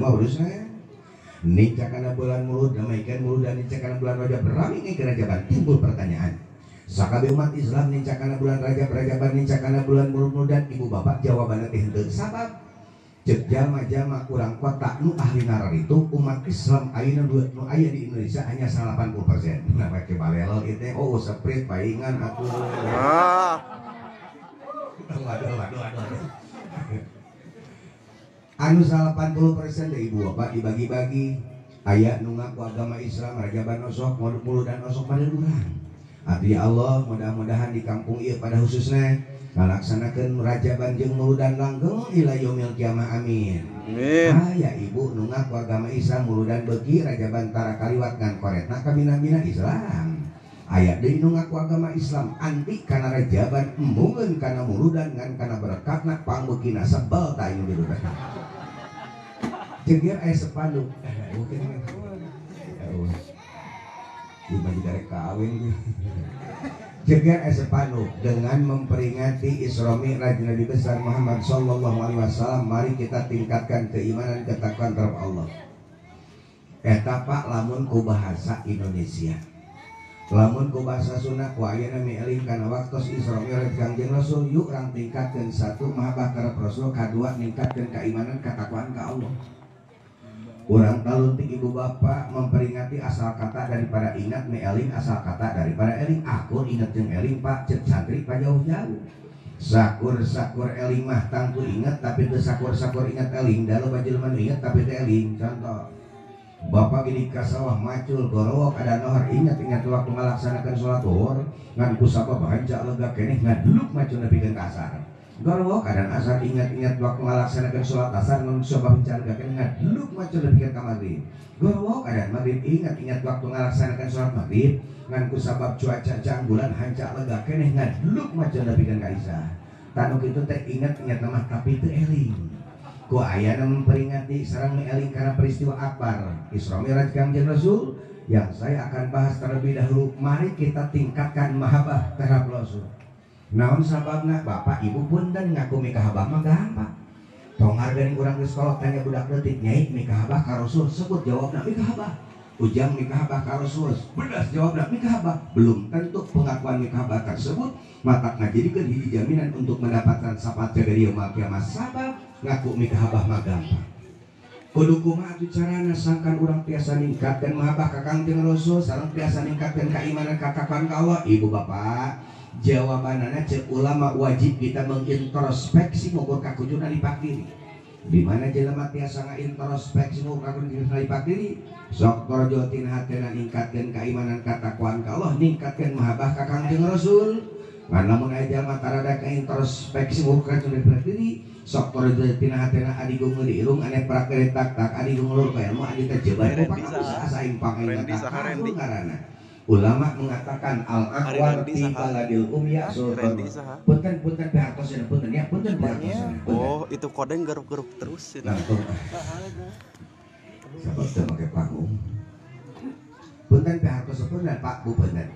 Kumaha urusna? Nincakana bulan Mulud damaikeun Mulud dan nincakana bulan Rajab rame ngikeun Rajaban timbul pertanyaan. Sakabeh umat Islam nincakana bulan Rajab Rajaban nincakana bulan Mulud dan ibu bapak jawabanna teh henteu sabab cek jalma-jalma urang kota nu ahli narar itu umat Islam ayeuna nu aya di Indonesia hanya 80%. Nah make balelo ieu teh oh seprit paingan atuh. Ah. Aduh aduh aduh. Anu 80% deh ibu bapak dibagi-bagi aya nu ngaku agama Islam Rajaban osok Muludan osok pada urang. Abdi Allah mudah-mudahan di kampung ieu pada khususnya ngalaksanakeun Rajaban jeung Muludan langgeng ila yaumil kiamah amin. Amin. Aya ibu nu ngaku agama Islam Muludan beuki Rajaban tara kaliwat ngan koretna kabina-bina Islam. Aya deui nu ngaku agama Islam anti kana Rajaban embungeun kana Muludan ngan kana berkatna pangbeukina sebel ta ieu dirudah. Ceger aya sepanduk. Ieu mah darek kawin. Jeger sepanduk dengan memperingati Isra Mi'raj Nabi besar Muhammad sallallahu alaihi wasallam, mari kita tingkatkan keimanan ketakwaan terhadap Allah. Eta Pak lamun ku bahasa Indonesia. Lamun ku bahasa Sunda ku ayeuna mieling kana waktos Isra Mi'raj Kangjeng Rasul, yuk urang tingkatkeun satu mahabbah terhadap Rasul, kadua ningkatkeun keimanan ketakwaan ka Allah. Urang taluntik ibu bapak memperingati asal kata daripada ingat meeling asal kata daripada eling. Aku ingat jeung eling pak cek santri pak jauh-jauh. Sakur-sakur eling mah tangtu ingat tapi teu sakur-sakur ingat eling. Da loba jelema nu ingat tapi teu eling. Contoh bapak gini ka sawah macul gorowok ada nohor ingat-ingat waktu ngalaksanakeun salat zuhur ngan ku sabab hanca lega keneh ngaduluk macul nepikeun ka asar. Gorowok kadang asar ingat-ingat waktu ngalaksanakeun sholat asar ngan sabab hanca lega keneh ngaduluk macul nepikeun ka magrib. Gorowok kadang magrib ingat-ingat waktu ngalaksanakeun sholat magrib ngan ku sabab cuaca canggulan hanca lega keneh ngaduluk macul nepikeun ka isya. Tanu kitu teh ingat-ingat mah tapi teu eling. Ku ayana memperingati sareng eling karena peristiwa akbar Isra Mi'raj Kangjeng Rasul yang saya akan bahas terlebih dahulu. Mari kita tingkatkan mahabbah terhadap Rasul. Naon sababna bapak ibu punten ngaku mikahabah mah gampang. Tong harganing urang geus kolot tanya budak leutik nyai mikahabah ka Rasul sebut jawabna mikahabah. Ujang mikahabah ka Rasul bedas jawabna mikahabah. Belum tentu pengakuan mikahabah tersebut matak ngajadikeun hiji jaminan untuk mendapatkan syafaat dari yaumul kiamah. Sabab ngaku mikahabah mah gampang. Kudu kumaha atuh carana sangkan urang tiasa ningkatkeun mahabbah ka Kangjeng Rasul sareng tiasa ningkatkeun keimanan katakwaan ka Allah. Ibu bapak jawabanana cek ulama wajib kita mengintrospeksi ngukur kakujurna lipak diri. Di mana jelema tiasa ngaintrospeksi ngukur kakujurna lipak diri, sok torjo tina hatena ningkatkeun keimanan katakwaan ka Allah, ningkatkeun mahabbah ka Kangjeng Rasul. Ngan lamun aya jalma tarada kaintrospeksi ngukur kakujurna lipak diri, sok torjo tina hatena adigung di irung ane prak tak tak adigung lur ka ilmu adi teh jebar bisa asa impang aing ngaranna. Ulama mengatakan al-aqwar fi baladil umya sultan. Punten punten pihartosna punten ya punten pihartosna. Oh, itu kodeng garuk-garuk terus. Langsung. Sabab teu make panggung. Punten pihartosna punten Pak Bu punten.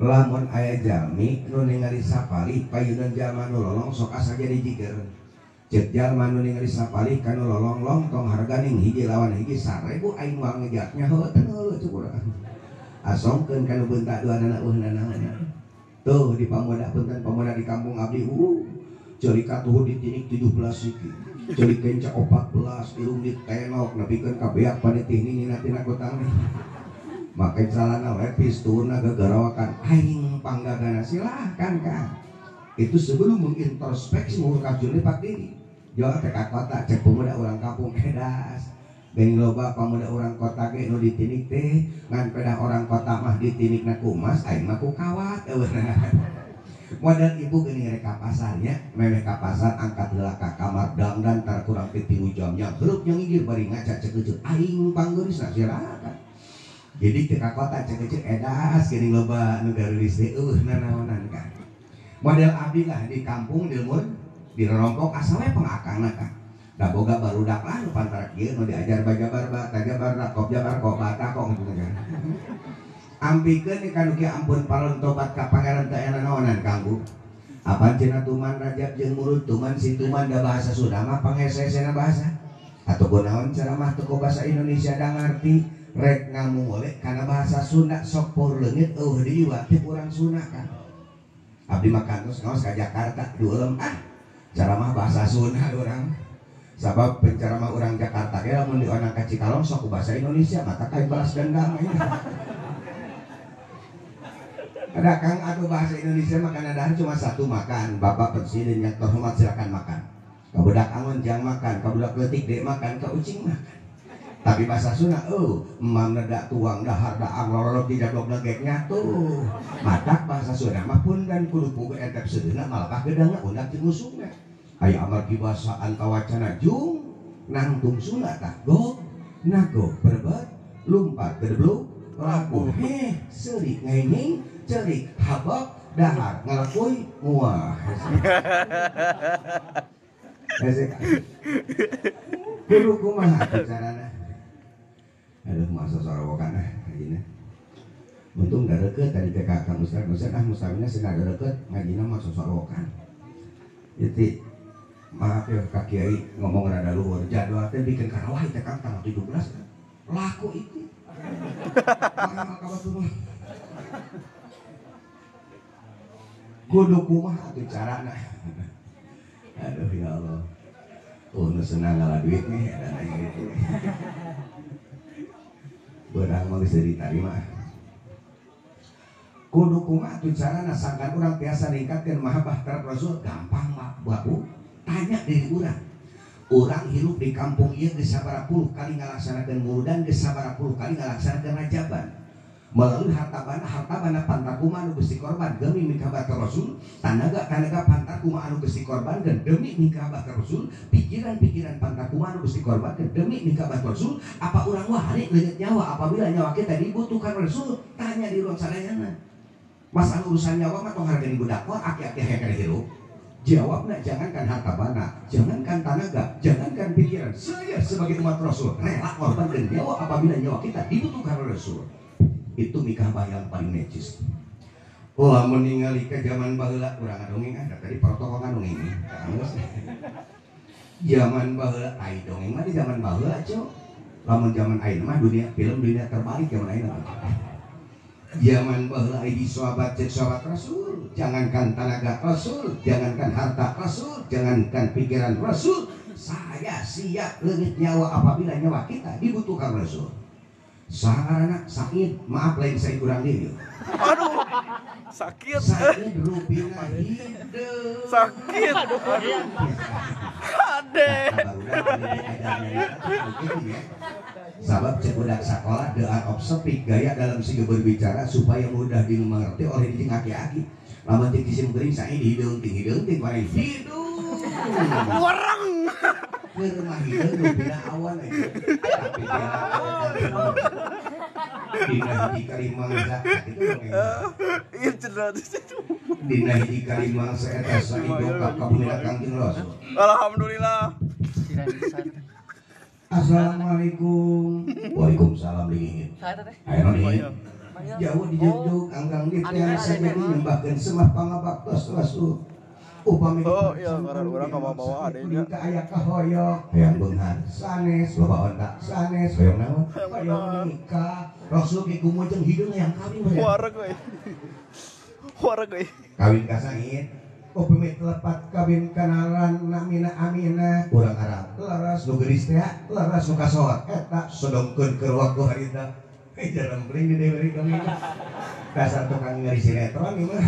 Lamun aya jalmi nu ningali sapalih payunan jalma nu lolong sok asa jadi jiger. Cek jalma nu ningali sapalih kanu lolong-long tong harganing hiji lawan hiji 1000 aing moal ngejatnya heuh teu heuh cukur. Asongkeun kanu bentak dua anak eueuh nanaon. Tuh di pamoda punten pamoda di kampung abdi ceuli katuhu ditinik 17 siki. Ceuli kenca 14 irung ditenok nepikeun ka beak panitih nini tina kutang. Make calana lepis turunna gagarawakan aing panggagana silahkan kan. Itu sebelum mengintrospeksi ngukur kajurna pak diri. Jauh teh ka kota cek pemuda urang kampung edas. Geuning loba pamuda urang kota ge nu ditinik teh ngan pedah orang kota mah ditinikna ku emas aing mah ku kawat eueuh. Modal ibu geuning rek ka pasarnya memeh ka pasar angkat heula ka kamar dangdan tar kurang ti 3 jamnya heurup nyangigir bari ngaca cekeuceuk aing panggeurisna silakan. Jadi teh ka kota cekeuceuk edas geuning loba nu gareulis teh eueuh nanaonan kan. Model abdi lah di kampung di lembur di rorompok asal we pengakangna kan. Da boga barudak lah nu pantara kieu nu diajar bajabar ba tajabar ra kop jabar kop bata kok gitu kan. Ampikeun ka nu kieu ampun paralun tobat ka pangeran teh aya nanaonan kanggo. Apan cenah tuman Rajab jeung Mulud tuman si tuman da bahasa Sunda mah pangesesena bahasa. Atau gunawan ceramah teu bahasa Indonesia da ngarti rek ngamumule kana bahasa Sunda sok pour leungit eueuh deui wa teu urang Sunda kan. Abdi mah kantos ngaos ka Jakarta diulem ah ceramah bahasa Sunda urang. Sabab penceramah urang Jakarta ge lamun dionang ka Cikalong sok ku bahasa Indonesia mata kain balas dendam ieu. Ada Kang atau bahasa Indonesia makan dahar cuma satu makan. Bapak Presiden yang terhormat silakan makan. Kabudak angon jang makan, kabudak leutik dek makan, ka ucing makan. Tapi bahasa Sunda, oh, emam nedak tuang dahar daang lolok tidak dog legeknya tuh. Matak bahasa Sunda mah pun dan kudu pugu entep sedeuna malakah gedangna undak jeung usungna. Aya amargi basa antawacana jung nangtung Sunda tah gog nago berbet lumpat gedebluk laku heh seurik ngenging cerik habak dahar ngalakui muah. Kudu kumaha carana. Aduh masa sorowokan ah ngajina. Untung da deukeut tadi teh ka Kang Ustaz, Ustaz ah mustaminya cenah da deukeut ngajina mah sosorowokan. Jadi maaf ya Kak Kiai ngomong rada luhur, jadwal teh bikin karawah teh Kang tanggal 17 laku itu. Kudu kumaha atuh carana. Aduh ya Allah. Oh nu senang ngalah duit nih dan gitu. Beurang mah geus diterima. Kudu kumaha atuh carana sangkan urang tiasa ningkatkeun mahabbah terhadap Rasul gampang mah babu. Tanya diri urang. Urang hirup di kampung ieu geus sabaraha puluh kali ngalaksanakeun muludan, geus sabaraha puluh kali ngalaksanakeun rajaban. Melalui harta bana pantar kumaha anu geus dikorban demi mikabat Rasul, tanaga pantar kumaha anu geus dikorbankeun demi mikabat Rasul, pikiran-pikiran pantar kumaha anu geus dikorbankeun demi mikabat Rasul, apa urang wahari leungit nyawa apabila nyawa kita dibutuhkan Rasul? Tanya di ruang sadayana. Masalah urusan nyawa mah tong harga budak mah aki-aki hayang hirup. Jawabna jangankan harta bana, jangankan tanaga, jangankan pikiran. Saya sebagai umat Rasul rela korbankan nyawa apabila nyawa kita dibutuhkan Rasul. Itu mikah yang paling necis. Lamun ningali ke zaman baheula urang dongeng ada tadi protokol kan dongeng. Zaman baheula ai dongeng mah di zaman baheula cok. Lamun zaman ayeuna mah dunia film dunia terbalik zaman ayeuna. Zaman baheula ai di sahabat cek sahabat Rasul, jangankan tenaga Rasul, jangankan harta Rasul, jangankan pikiran Rasul, saya siap leungit nyawa apabila nyawa kita dibutuhkan Rasul. Saharana sakit, maaf lain saya kurang diri. Aduh, sakit. Sakit rupina hidup. Sakit. Ade. Sabab cek budak sekolah the art of speak, gaya dalam segi berbicara supaya mudah dimengerti oleh dijing aki-aki. Lamun cek jisim gering saya hideung ting hideung ting paling hidup. Warang. Keur mah hideung rupina awan aja. Tapi dina hiji kalimangsa kitu dongeng. Ieu cedera di situ. Dina hiji kalimangsa eta saidok ka kabunina Kangjeng Rasul. Alhamdulillah. Assalamualaikum. Waalaikumsalam dingin. Ayo dingin. Jauh di Jogja anggang di tiang sajadi nyembahkeun semah pangabaktos Rasul. Upami oh iya karena urang ka bawa adenya. Ka aya kahoyong hayang beunghar sanes loba onta sanes hoyong naon hoyong nikah Rasul ge kumujeng hideung hayang kawin we. Wareg we. Wareg we. Kawin ka Said. Upami telepat kawin kanaran namina Aminah urang Arab leres nu geulis teh leres nu kasohor eta sodongkeun keur waktu harita. Jarang bring di dewe kami. Dasar tukang ngeri sinetron ieu mah.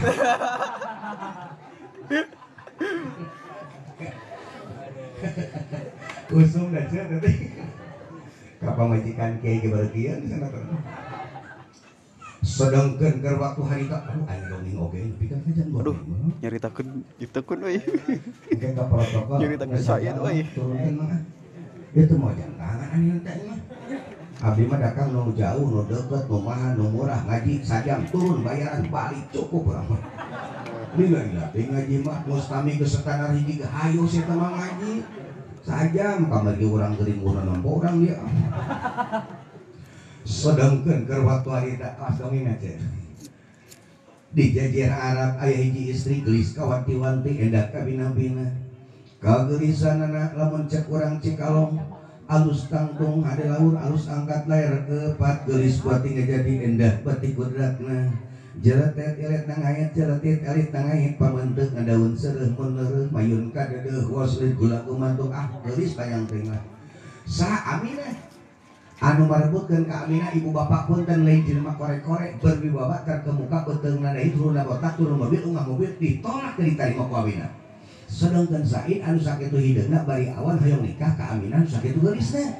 Usum dah cek nanti. Ka pamajikan kiai ge baru kieu di sana teh. Sedangkeun keur waktu harita aduh aya dongeng oge nepi ka jam 2. Aduh, nyaritakeun nyaritakeun euy. Engke ka protokol. Nyaritakeun Said euy. Turunkeun mah. Ieu teh moal jam tangan anjeun teh mah. Abdi mah datang nu jauh, nu deukeut, nu mahal, nu murah, ngaji sajam turun bayaran balik cukup urang mah. Lila ngaji mah mustami geus standar hiji ge hayu sia teh mah ngaji. Sajam kamari urang geuring urang nempo urang dia. Sedangkeun keur waktu harita kelas dongeng aja. Di jajir Arab aya hiji istri geulis kawanti-wanti endah kabina-bina. Kageulisanana lamun cek urang Cikalong Alus tangtung hade laur alus angkat layar kepat geulis bati ngajadi endah bati kudratna. Jeletet elet nangayat jeletit elit nangayat pamenteuk ngadaun seureuh mun leureuh mayun kadeudeung waslit gula kumantung ah geulis panjang teuing lah. Saha Aminah anu marebutkeun ka Aminah ibu bapak punten lain jelema kore-kore berwibawa terkemuka beuteungna deui turunna botak turun mobil ungah mobil ditolak teu ditarima ku Aminah. Sedangkan Said anu sakitu hideungna bari awan hoyong nikah ka Aminah nu sakitu geulisna.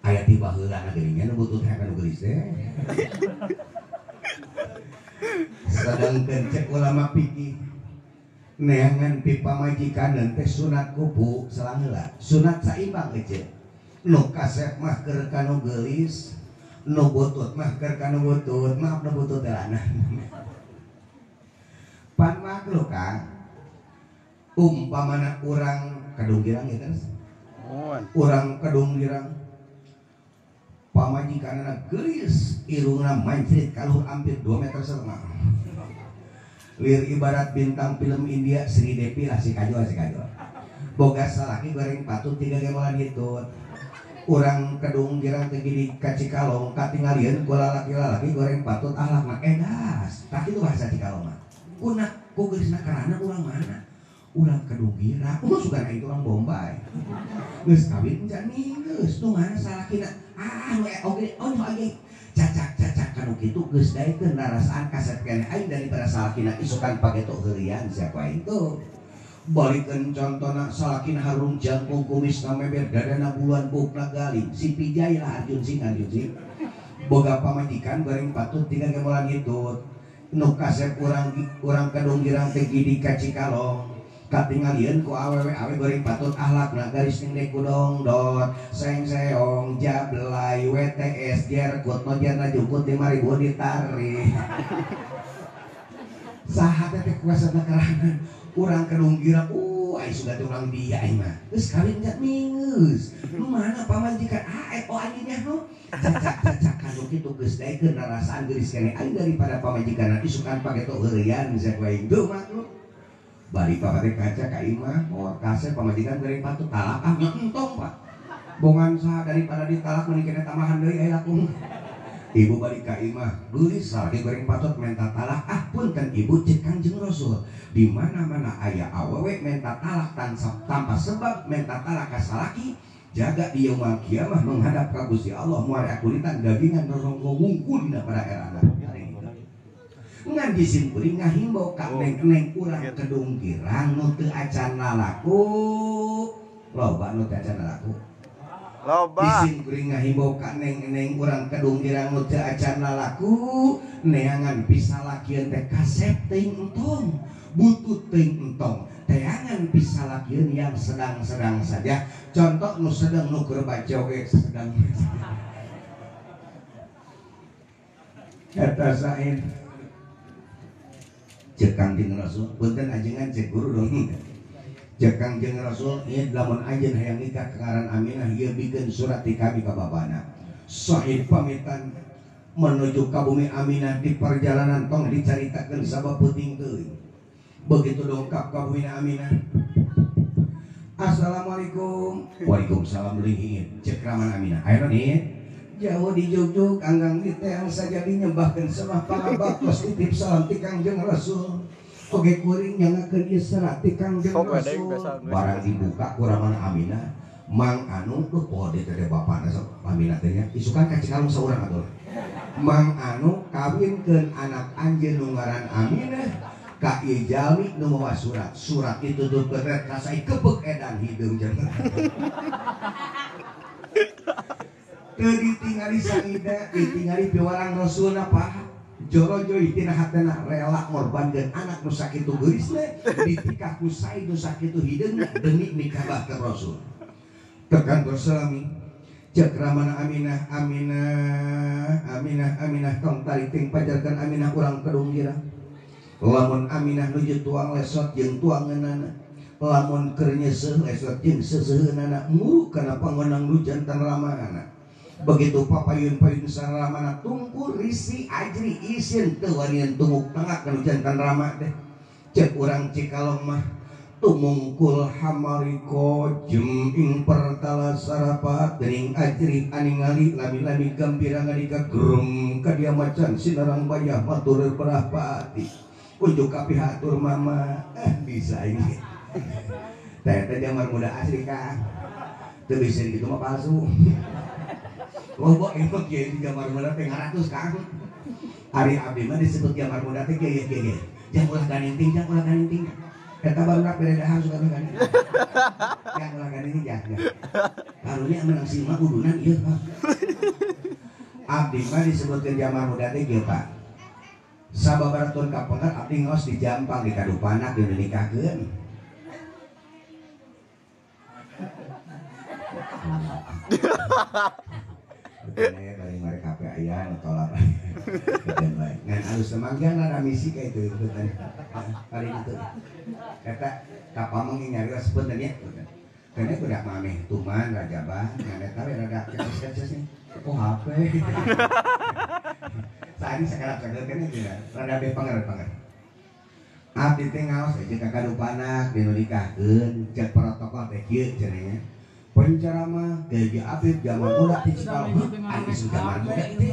Aya ti baheulana geuning nya nu butut hayang nu geulis teh. Sedangkan cek ulama fikih neangan pi pamajikan teh sunat kupu selang heula sunat saimbang ece nu kasep mah keur ka nu geulis nu butut mah keur ka nu butut maaf nu butut teh lana pan makhluk Kang umpamana urang Kedung Girang ya terus urang Kedung Girang pamajikanana geulis irungna mancrit kaluhur hampir 2,5 meter lir ibarat bintang film India Sri Devi lah si kajol si kajol boga salaki goreng patut 3 gemolan hitut urang Kedung Girang teh di ka Cikalong katingalieun ku lalaki-lalaki goreng patut ahlakna edas tah kitu bahasa Cikalong mah kunak ku geulisna karana urang mana urang Kedung Girang sugan aing urang Bombay geus kawin encan geus nu mana salakina ah nu oge oh nu oge cacak-cacak kanu kitu geus daekeun rarasaan kasep keneh aing daripada salakina isukan pageto heulian sia ku aing tuh balikeun contona salakina harum jangkung kumisna meber dadana buluan buukna galing si Pijay lah Arjun Sing boga pamajikan goreng patut 3 gemolan hitut nu kasep urang Kedung Girang teh di ka Cikalong katingalieun ku awewe awe goreng patut ahlakna garis ning kudong dot seng seong jablay WTS jerkut nojarna jukut 5000 ditarik saha teh kuasana keranan urang Kedung Girang ai sugan teh urang dia ai mah geus kawin nya mingeus nu mana pamajikan ah oh anjingnya nu cacak-cacak kanu kitu geus daekeun rarasaan geulis keneh aing daripada pamajikanna isukan pageto heureyan sia ku aing teu maklum bari papa teh kaca ka imah oh kasep pamajikan goreng patut talak ah nya entong Pak bongan saha daripada ditalak mending kena tambahan deui aya laku ibu balik ka imah geulis salaki goreng patut menta talak ah punten ibu cek Kangjeng Rasul di mana-mana aya awewe menta talak tanpa sebab menta talak ka salaki jaga di yaumul kiamah menghadap ka Gusti Allah moal akulitan dagingan roronggo wungkul dina pada erana ngan disimpuling ngahimbau ka neng-neng urang Kedung Girang nu teu acan lalaku loba nu teu acan lalaku loba disimpuling ngahimbau ka neng-neng urang Kedung Girang nu teu acan lalaku neangan pisalakieun teh kasep teuing entong butut teuing entong teangan pisalakieun yang sedang-sedang saja contoh nu sedang nu keur baca oge sedang eta saen cek Kangjeng Rasul punten ajengan cek guru dong cek Kangjeng Rasul ieu lamun anjeun hayang nikah ka ngaran Aminah ieu bikeun surat ti kami ka bapana Said pamitan menuju ka bumi Aminah di perjalanan tong dicaritakeun sabab peuting teuing begitu dongkap ka bumi Aminah assalamualaikum waalaikumsalam lingin cek raman Aminah ayo nih jauh di Jogjuk anggang di teang sajadi nyembahkeun sembah pangabaktos titip salam ti Kangjeng Rasul oge kuring nyangakeun ieu serat ti Kangjeng Rasul barang dibuka ku ramana Aminah Mang Anu duh poho deui teh bapana sok Aminah teh nya isukan ka Cikalong saurang atuh Mang Anu kawinkeun anak anjeun nu ngaran Aminah ka ieu jalmi nu mawa surat surat ditutupkeun rek kasai kebek edan hideung jeung teu ditingali saida ditingali piwarang Rasulna Pak jorojoy tina hatena rela ngorbankeun anak nu sakitu geurisna ditikah ku Said nu sakitu hideungna demi mikabah ka Rasul tekan bersalami cek ramana Aminah Aminah Aminah Aminah tong tariting pajarkeun Aminah urang Kedung Girang lamun Aminah nuju tuang lesot jeung tuangeunana lamun keur nyeuseuh lesot jeung seuseuheunana muru kana pangonang nu jantan ramana begitu papayun-payun saramana tungkur risi ajri isin teu wanian tunguk tengah kanu jantan rama teh cek urang Cikalong mah Tumungkul hamariko jem ing pertala sarapat dening ajri aningali lami-lami gambira ngadika grum kadia macan sinarang bayah matur berapati unjuk kapihatur mama bisa ini teh jamar muda asli kang teu bisa gitu mah palsu. Loba itu kiai jamar muda teh 100 kang. Ari abdi mah disebut jamar muda teh kieu kieu. Jang ulah ganinting, jang ulah ganinting. Eta barudak bere dahar suka ganinting. Jang ulah ganinting jang. Karunya menang sima udunan ieu. Abdi mah disebutkeun jamar muda teh kieu Pak. Sababaratur kapengker abdi ngaos di Jampang di Kadupanak di nikahkeun. Betulnya dari mereka HP ayah notolak. Ngan alus semanggian ada misi kayak itu hari itu. Kata kapameng nyarios punten nya. Karena udah mameh tuman rajabah ngan eta we rada keces-keces nih. Oh HP. Saat ini sekarang sagel keneh geus rada be panger-panger. Abdi teh ngaos aja ka Kadupanak dinu nikahkeun cek protokol teh kieu cenah. Penceramah Kiai Abid zaman muda di Cikalong, ari zaman muda teh.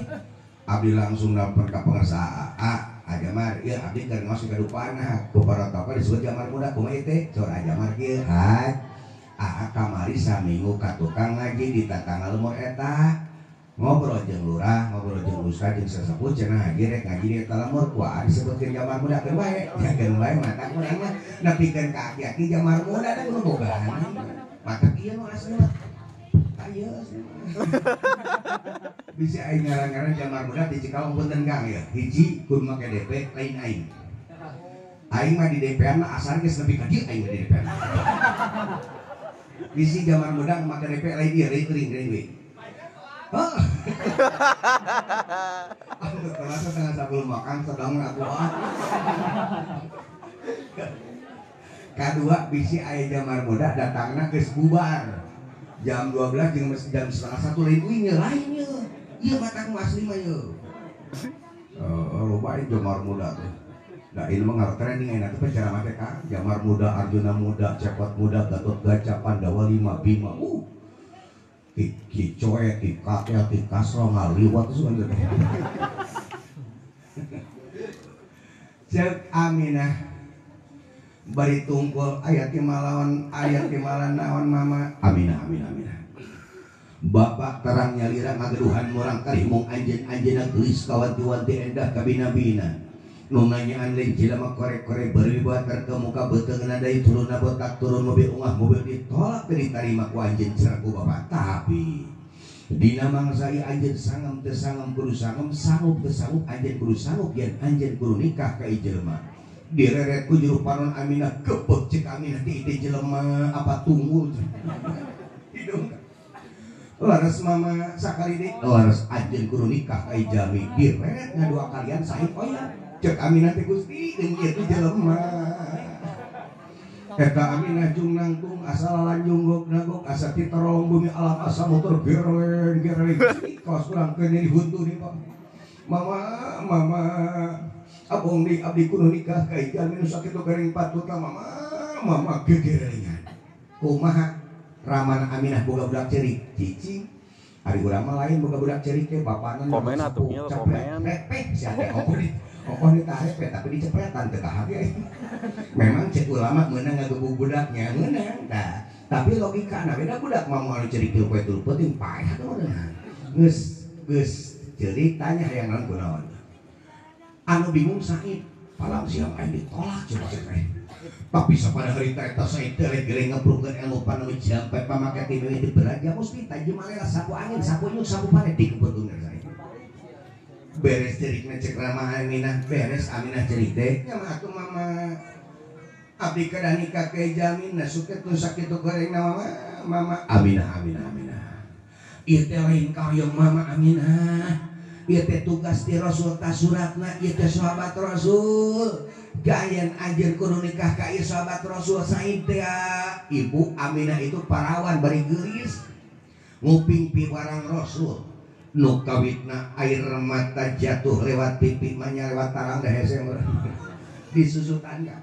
Abdi langsung nelpon ka pengersa A, Ajamar, ieu abdi keur ngaos di Kadupanak, ku protokol disebut jamar muda kumaha ieu teh? Cor Ajamar kieu, haj. Aa kamari saminggu ka tukang ngaji di tatangga lemur eta. Ngobrol jeung lurah, ngobrol jeung ustad jeung sesepuh cenah haji rek ngaji di eta lemur ku aa disebutkeun jamar muda keun bae. Ya keun bae mata urang mah nepikeun ka aki-aki jamar muda da kudu bogaan. Mata ieu mah asli mah. Ieu asli mah. Bisa aing ngaran-ngaran jamar muda di Cikalong punten Kang ya. Hiji kudu make DP lain aing. Aing mah di DP-an mah asal geus nepi ka dieu aing mah di DP-an. Bisi jamar muda make DP lain ieu lain euring lain we. Hah. Aku kelas setengah sebelum makan sedang aku ah. Kedua bisi aya jamar muda datangna geus bubar. Jam 12 jeung jam 12.30 lain euy lain ye. Ieu mata asli mah ye. Loba jamar muda teh. Da ieu mah ngar trending ayeuna teh penceramah teh Kang. Jamar muda, Arjuna muda, Cepot muda, Gatot Kaca, Pandawa 5, Bima. Ki Coe, Ki Katel, Ki Kasro ngaliwat sugan teh. Ceuk Aminah bari tungkul ayat malawan ayat malan naon mama Aminah Aminah Aminah. Bapak terang nyalira ngageduhan murang karimung anjeun anjeunna geulis kawanti-wanti endah kabina-bina. Nu nanyaan lain jelema korek-korek berwibawa terkemuka beuteungna deui turunna botak turun mobil ungah mobil ditolak teu ditarima ku anjeun seraku bapak. Tapi dina mangsa ieu anjeun sangem teu sangem kudu sangem sanggup teu sanggup anjeun kudu sanggup yen anjeun kudu nikah ka ieu jelema. Direret ku juru panon Aminah gebek cek Aminah ti ieu jelema apa tunggul hidung. Laras mama sakali deui laras anjeun kudu nikah ka ieu jalmi direret ngadua kalian sae oya. Cek Aminah teh Gusti deung ieu teh jelema. Eta Aminah jung nangtung asal lanjung gog nagog asa titorong bumi alam asa motor gereng gereng kaos urang teh nyeri huntu nih Pak. Mama mama abong di abdi kudu nikah ka jalmi nu sakitu gering patutna mama mama gegerengan. Kumaha ramana Aminah boga budak ceurik cicing. Ari urang mah lain boga budak ceurik teh bapana komen atuh nya komen. Repeh sia teh ongkoh di ongkoh ditarik tapi dicepretan teu kahati aing. Memang cek ulama meunang ngagebug budaknya meunang. Nah, tapi logikana beda budak mah moal ceurik tilu poe tilu peuting paeh atuh meunang. Geus geus ceurik tanya hayang naon kunaon. Anu bingung Said, palam siang aing ditolak coba cek aing. Tapi sapada harita eta Said teh rek geleng ngebrungkeun ilmu panu jampe pamake ti mimiti beraja mesti tajem malela sapu angin sapu nyuk sapu pane dikebeutun Said. Beres cerikna cek ramah Aminah, beres Aminah cerik teh nya mah atuh mama abdi kada nikah ke jamin suket nu sakitu gorengna mama mama Aminah Aminah Aminah. Ieu teh lain kahoyong mama Aminah. Ieu teh tugas ti Rasul ta suratna ieu teh sahabat Rasul. Gayan anjeun kudu nikah ka ieu sahabat Rasul Said teh. Ibu Aminah itu parawan bari geulis nguping piwarang Rasul. Nu kawitna air mata jatuh lewat pipi manya lewat tarang dah hese disusutan ka.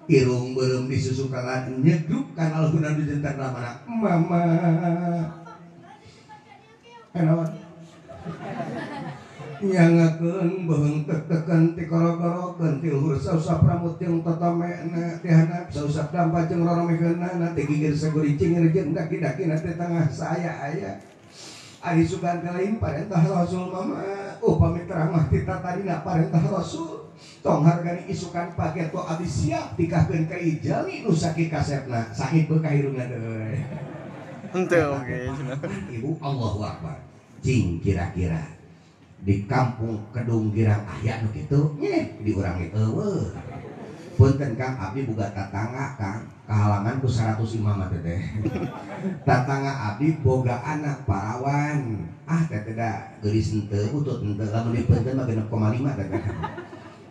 Irung beureum disusukan nyegrup kana alhunan di jantan ramana. Mama. Naon? Nyangakeun beuheung tek-tekan ti koro-korokeun ti luhur sausap rambut jeung totomena ti handap sausap dampa jeung roromekeunana ti gigir saguri cingir jeung daki-dakina ti tengah saya aya. Ari sugan lain parentah Rasul mama upami terang mah ti tatadina parentah Rasul tong hargani isukan pageto abdi siap tikahkeun ka ijali nu sakit kasepna sakit beukah irungna deui. Henteu oge cenah. Ibu Allahu Akbar. Cing kira-kira di kampung Kedung Girang aya nu kitu nyeh di urang ge eueuh. Punten Kang abdi boga tatangga Kang kahalangan ku 100 imam teh teh. Tatangga abdi boga anak parawan. Ah teh teh da geulis henteu utut henteu lamun dipunten mah 6,5 teh teh.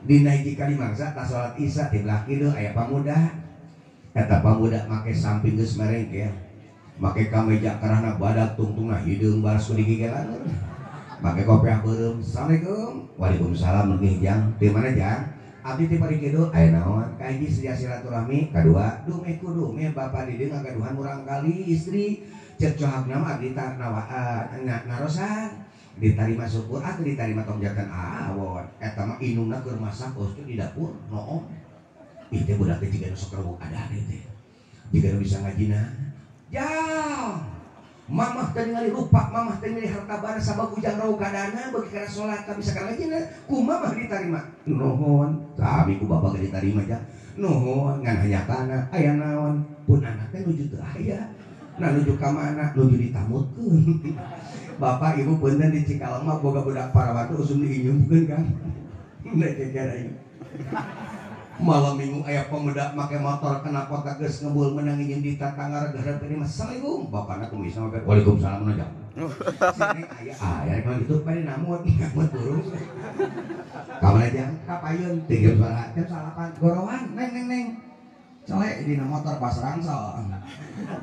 Dina hiji kali mangsa tas salat Isya di belah kidul aya pamuda. Eta pamuda make samping geus merengkel. Make kameja karahna badak tungtungna hideung baras ku digigelan. Make kopiah beureum. Assalamualaikum. Waalaikumsalam nggih Jang. Di mana Jang? Abdi ti Pari Kidul aya naon? Kahiji sedia silaturahmi, kadua dumeh kudu meh bapa di dieu ngagaduhan murang kali istri. Cek cohakna mah abdi ta narosan. Ditarima syukur ah ditarima tong jantan awon. Eta mah inungna keur masak geus di dapur noong. Ih teh budak teh jiga nu sok rewok adaan teh. Jiga nu bisa ngajina. Jang. Mamah teh ningali rupa, mamah teh ningali harta bana sabab ujang rauh kadana beuki kana salat ka bisa kana ngajina. Ku mamah ditarima. Nuhun, sami ku bapak ge ditarima jang. Nuhun ngan hanyatana aya naon? Pun anak teh nuju teu aya. Nah nuju ka mana? Nuju ditamutkeun. Bapak ibu punten di Cikalong mah boga budak parawan teh usum diinyumkeun Kang. Nek keker aing. Malam minggu aya pemuda make motor kena kota geus ngebul menang nginjem di tatangga reugeuh ini Assalamualaikum bapana kumisna make waalaikumsalam nu jang. Sini aya aya rek kitu bari namut namut burung. Ka mana jang? Ka payun 3 jam salapan gorowan neng neng neng. Colek dina motor pas rangsel.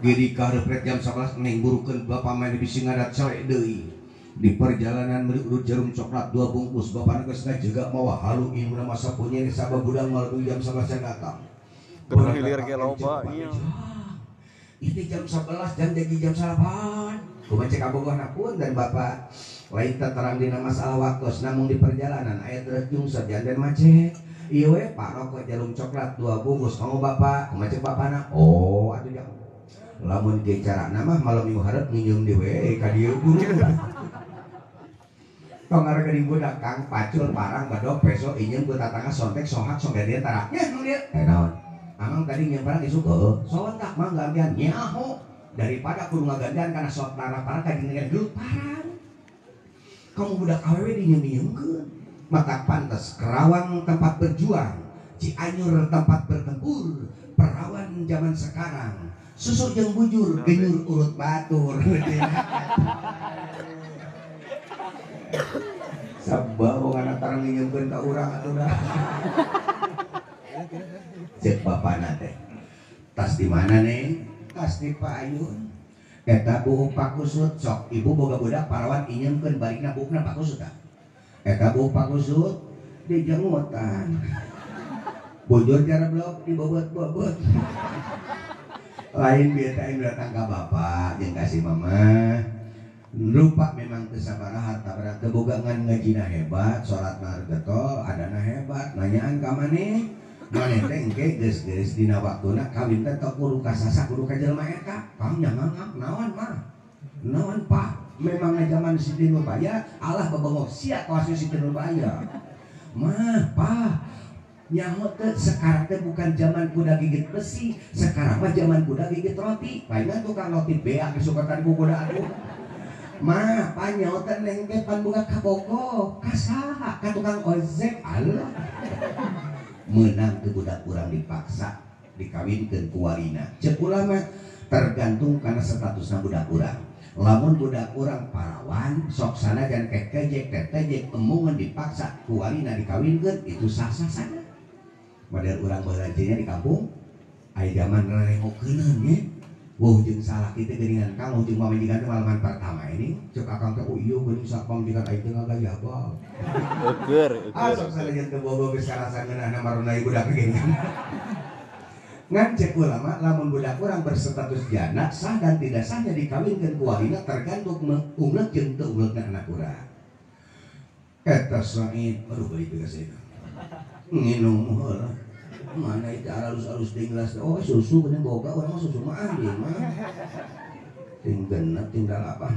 Giri ka hareup jam 11 neng burukeun bapa mah bisi ngadat colek deui. Di perjalanan beli urut jarum coklat 2 bungkus bapana geus ngajaga mawa halu induna masa punya sabab budang malam jam 11 datang. Keur hilir ge loba ieu. Itu jam 11 jam jadi jam 8. Kumaha cek kabogohna pun dan bapak lain terang dina masalah waktu namun di perjalanan aya terjung sajanten macet. Ieu we pak rokok jarum coklat 2 bungkus kanggo bapak kumaha cek bapana? Oh atuh jang. Lamun ge carana mah malam minggu hareup nginjeum deui we ka dieu guru. Tong arek budak Kang pacul parang badok peso inyeum ku tatangga sontek sohak songge dia tara. Nya nu dieu. Eh naon? Amang tadi nyeum parang isuk heuh. Sontak mah gantian nyaho daripada kudu ngagantian kana sok tara parang ka jeung gelut parang. Kamu budak awewe dinyeum-nyeumkeun. Mata pantes Kerawang tempat berjuang, Cianjur tempat bertempur, perawan zaman sekarang. Susu jeung bujur genyur urut batur. Sabab ngana tarang nginjeumkeun ka urang atuh dah. Cek bapana teh. Tas di mana neng? Tas di payun. Eta buuk pakusut sok ibu boga budak parawan inyeumkeun barikna buukna pakusut tah. Eta buuk pakusut di jengutan. Bujur cara blok dibobot-bobot. Lain bieu teh datang ka bapak jeung kasih mama. Rupa memang teu sabaraha harta benda teu boga ngan ngajina hebat, salat mah getol, adana hebat, nanyaan ka maneh. Maneh teh engke geus-geus dina waktuna kawin teh teu kudu kasasa kudu ka jelema eta. Kang nyangangak naon mah? Naon Pak? Memang zaman Siti Nurbaya, Allah babengok sia kawas Siti Nurbaya. Mah, Pak, nyaho teh sekarang teh bukan zaman kuda gigit besi, sekarang mah zaman kuda gigit roti. Palingan tukang roti beak disuka ku kuda atuh. Ma, panyo teh neng teh pan boga kabogo, ka saha? Ka tukang ojek. Allah. Meunang teu budak urang dipaksa dikawinkeun ku walina. Ceuk ulama tergantung kana statusna budak urang. Lamun budak urang parawan sok sanajan kekejek tetejek emungan dipaksa ku walina dikawinkeun itu sah-sah saja. Model urang baheula di kampung aya zaman rerengokeuneun nya. Wah jeung salah kita geuningan kang jeung pamajikan teh malaman pertama ini cek akang teh oh iya geuning sak pamajikan aing teh ngagayabal. Eueur eueur. Ah sok sanajan teu bogo geus karasa ngeunahna marunai budak geuningan. Ngan cek ulama lamun budak urang berstatus janda sah dan tidak sahnya dikawinkeun ku walina tergantung ungleuk jeung teu ungleukna anak urang. Eta Said, aduh balik ka saya. Nginum heula. Mana itu alus-alus dinglas. Oh susu bener boga urang mah susu mah ahli mah. Ting genep ting dalapan.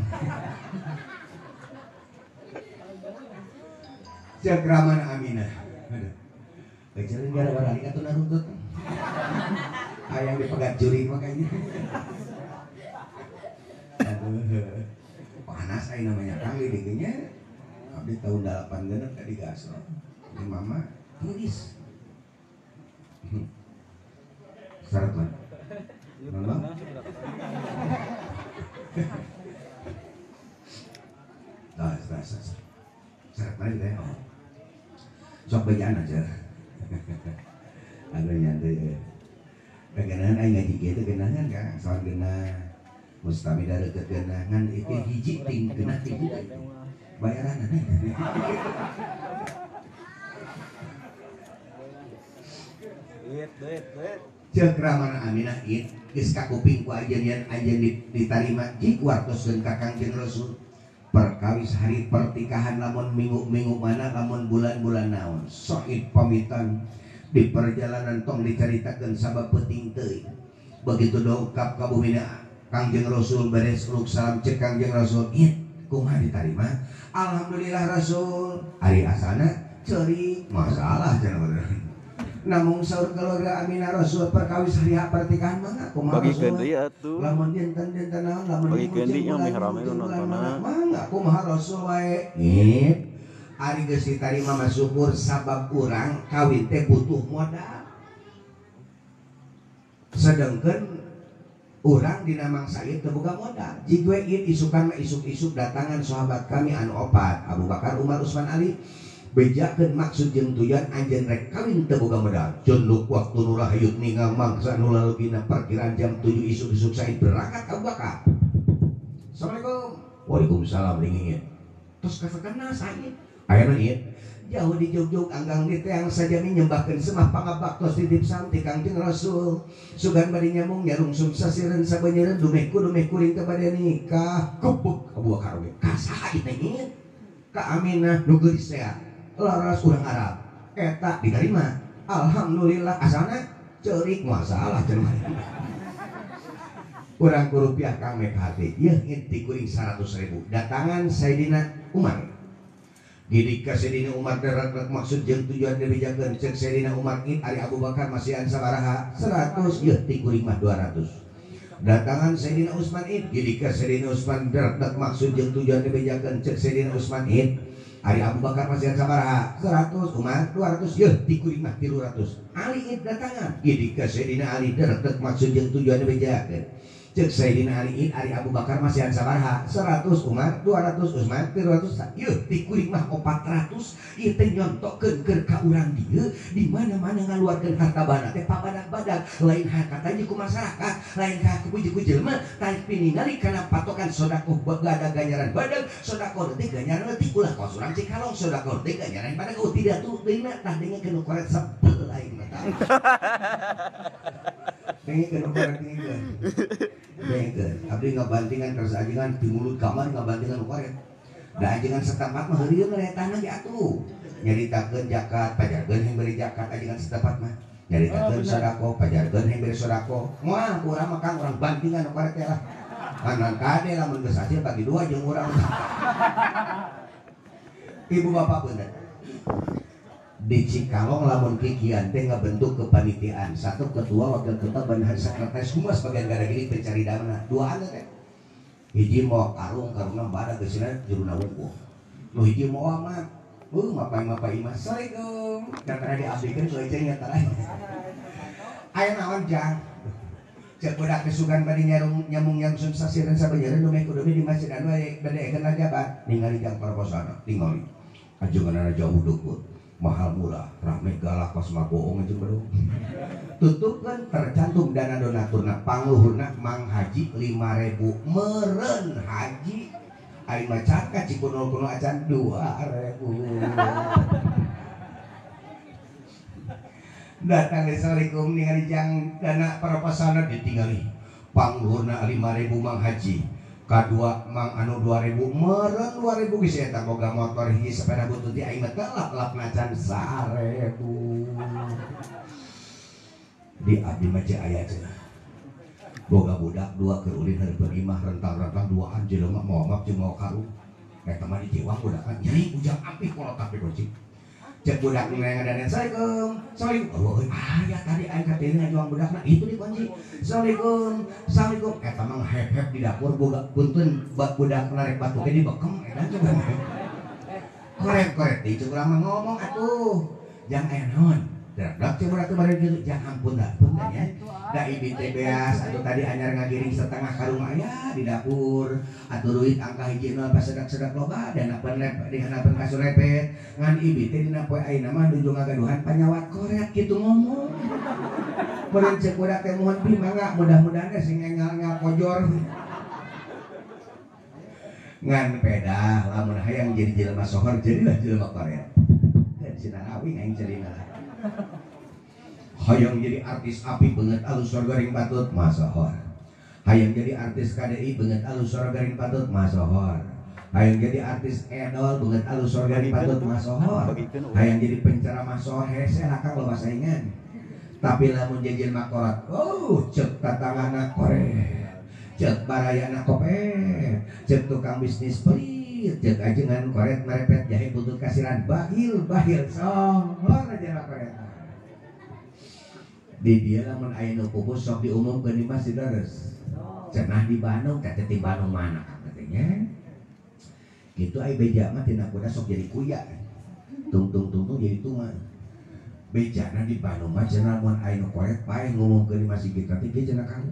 Cek Ramana Aminah. Aduh. Kecilin gara-gara ini atuh naruntut. Ayang dipegat juri makanya. Aduh. Panas ai namanya Kang didinya. Abdi tahun 8 genep tadi gasro. Di mama tulis. Syarat mana? Mama. Nah, syarat mana kita ya? Oh. Sok bejaan aja. Aduh nyantai. Kegenahan aing ngaji kieu teh genahan Kang, soal genah. Mustamida deukeut genahan itu hiji ting genah hiji. Bayaran aneh. Duit. Ceuk Ramana Aminah ieu geus kakuping ku anjeun yen anjeun ditarima jik wartoskeun ka Kangjeng Rasul. Perkawis hari pertikahan lamun minggu-minggu mana lamun bulan-bulan naon. Said pamitan di perjalanan tong dicaritakeun sabab peuting teuing. Begitu dongkap ka bumina Kangjeng Rasul beres uluk salam ceuk Kangjeng Rasul, "Ih, kumaha ditarima?" "Alhamdulillah Rasul." Ari asana ceurik masalah cenah. Namun saur keluarga Aminah Rasul perkawis hari pertikahan mangga kumaha Bagikeun deui atuh. Lamun dinten-dinten naon lamun Bagikeun deui nya meh rame nu nontonna. Mangga kumaha Rasul wae. Ih, ari geus ditarima mah syukur sabab urang kawin teh butuh modal. Sedengkeun urang dina mangsa ieu teu boga modal. Jig we ieu isukan mah isuk-isuk datangan sahabat kami anu opat, Abu Bakar, Umar, Utsman, Ali. Bejakeun maksud jeung tujuan anjeun rek kawin teu boga modal. Cunduk waktu nu rahayut ningal mangsa nu lalugina perkiraan jam 7 isuk-isuk Said berangkat ka Abu Bakar. Assalamualaikum. Waalaikumsalam ringingin. Terus kasekena Said. Ayana ieu jauh di Jogjog anggang di teang sajami nyembahkeun semah pangabaktos titip santi Kangjeng Rasul. Sugan bari nyambung nyarungsum sasireun sabeunyereun dumeh ku dumeh kuring teh bade nikah. Gebek Abu Bakar we. Ka saha ieu teh? Ka Aminah nu geulis teh. Laras urang Arab. Eta diterima. Alhamdulillah asana ceurik masalah cenah. Urang ku rupiah kang mek hati. Yeuh inti kuring 100.000. Datangan Sayyidina Umar. Gidik ka Sayyidina Umar darat maksud jeung tujuan dibejakeun ceuk Sayyidina Umar in ari Abu Bakar masihan sabaraha 100 yeuh ti kuring mah 200. Datangan Sayyidina Utsman in gidik ka Sayyidina Utsman darat maksud jeung tujuan dibejakeun ceuk Sayyidina Utsman in ari Abu Bakar masihan sabaraha 100 Umar 200 yeuh ti kuring mah 300. Ali in datangan gidik ka Sayyidina Ali darat maksud jeung tujuan dibejakeun ceuk Sayyidina Ali in ari Abu Bakar masihan sabaraha 100 Umar 200 Utsman 300 yeuh ti kuring mah 400 ieu teh nyontokeun keur ka urang dieu di mana-mana ngaluarkeun harta bana teh pabadag-badag lain hakatanya ku masyarakat lain ku ku jelema tapi ningali kana patokan sedekah gada ganjaran badag sedekah teh ganjaran leutik ulah kos urang Cikalong sedekah teh ganjaran badag oh tidak tuh deuna tah dengekeun nu koret sebel aing mah tah dengekeun nu koret dengekeun dengekeun abdi ngabantingan terus ajengan di mulut kamar ngabantingan koret da ajengan setempat mah heureun retana ge atuh nyaritakeun zakat pajarkeun yang beri zakat ajengan setempat mah nyaritakeun sedekah pajarkeun yang beri sedekah moal ku urang mah Kang urang bantingan koret teh lah kanan kade lamun geus hasil bagi dua jeung urang. Ibu bapak bener di Cikalong lamun kikian teh ngabentuk kepanitiaan satu ketua wakil ketua bendahara sekretaris humas bagian gara gini pencari dana dua anu teh hiji mau karung karungna badag geusina juruna wungkul nu hiji moal mah mapai-mapai imah assalamualaikum katana diabdikeun leuceung nya tara aya naon jang cek budak kesugan bade nyamung nyamsum sasireun sabeunyereun dumeh kudu di masjid anu bade ekeun lajabat ningali jang parposana tingali ajenganana jauh deukeut mahal murah rame galak pas mah bohong aja bro tutupkan tercantum dana donaturna pangluhurna Mang Haji 5.000 meren haji aing mah caka cikunul-kunul acan 2.000. Datang di Assalamualaikum ningali jang dana proposalna ditinggali. Pangluhurna 5.000 Mang Haji. Kadua Mang anu 2.000 meureun 2.000 geus eta boga motor hiji sepeda butut di aing mah teu lap-lap nacan 1.000. Di abdi mah ceu aya cenah. Boga budak dua keur ulin hareupeun imah rentang-rentang duaan jelema moal map jeung mawa karung. Eta mah dijewang budakan nyai ujang ampih kolot tapi kunci. Cek budak ngadanan Assalamualaikum. Assalamualaikum. Oh, aya tadi aing kateuing ngajuang budakna itu dikunci. Assalamualaikum. Assalamualaikum. Eta mah hep-hep di dapur boga punten budak narek batu ge dibekem eta coba. Korek-korek deui cek urang mah ngomong atuh. Jang aya naon? Dak cek urang teh bari kitu jang ampun dah punten nya. Da ibi teh beas atuh tadi anyar ngagiring setengah karung aya di dapur. Atuh duit angka hiji nol pasedak-sedak loba dana pen di hanapeun kasur repet. Ngan ibi teh dina poe ayeuna mah nuju ngagaduhan panyawat koret kitu ngomong. Meureun ceuk budak teh mohon bi mangga mudah-mudahan teh sing engal-engal kojor. Ngan pedah lamun hayang jadi jelema sohor jadilah jelema koret. Dan sinarawing aing cerina. Hayang jadi artis api beungeut alus sorga ring patut masohor. Hayang jadi artis KDI beungeut alus sorga ring patut masohor. Hayang jadi artis edol beungeut alus sorga ring patut masohor. Hayang jadi penceramah sohor hese lakang loba saingan. Tapi lamun jadi jelema koret, oh ceuk tatangana koret, ceuk barayana kopet, ceuk tukang bisnis pelit, ceuk ajengan koret merepet jahe butut kasiran bahil bahil sohor jelema koret. Di dia lamun aya nu pupus sok diumumkeun di masjid leres. Cenah di Bandung teh di Bandung mana katanya. Kitu ai beja mah tina kuda sok jadi kuya. Tung tung tung tung jadi tuma. Bejana di Bandung mah cenah mun aya nu koret paeh ngumumkeun di masjid kita teh kieu cenah kang.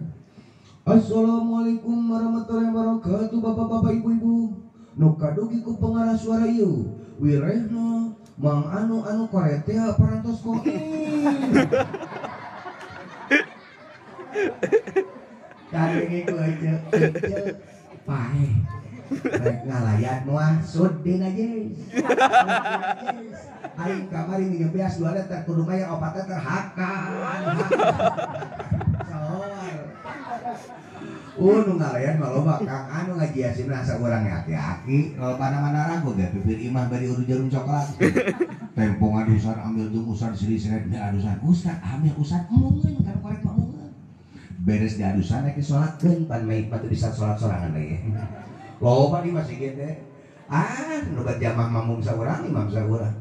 Assalamualaikum warahmatullahi wabarakatuh bapak-bapak ibu-ibu. Nu kadugi ku pengarah suara ieu. Wirehna mang anu anu koret teh parantos kok. Kadenge ku aja paeh rek ngalayat moal sud dina jeus. Aing kamari minjem beas 2 liter kudu mayar 4 liter hakan. Sohor. Nu ngalayan mah loba Kang anu ngajiasin asa urang hati-hati lobana mana ragu ge pipir imah bari udu jarum coklat. Tempo ngadusan ambil jeung usad silih-silih adusan. Ustad ambil usad mungeun kan korek mah mungeun. Beres diadusan rek disolatkeun pan mait mah teu bisa salat sorangan deui. Loba di masjid teh. Ah, nu jamaah mamum saurang imam saurang.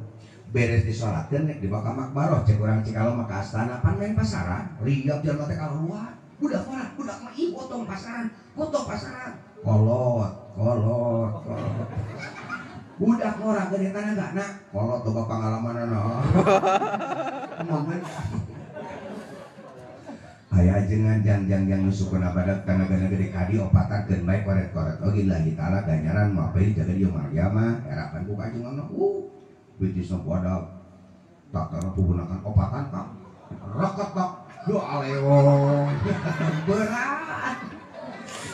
Beres disolatkeun rek dibawa ka makbaroh cek urang Cikalo mah ka astana pan main pasaran, riap jelema teh kaluar. Budak ora, budak mah ih potong pasaran, potong pasaran. Kolot, kolot, kolot. Budak ora gede tanagana, kolot loba pangalamanana. Momen aya ajengan jang-jang-jang nu sukuna badak tanagana gede kadi opatan keun bae koret-koret. Oge lillahi taala ganjaran mah bae jaga dieu Maryama erapan ku kajengan bitisna badak tak gunakan opatan tak reket tak doa alewong berat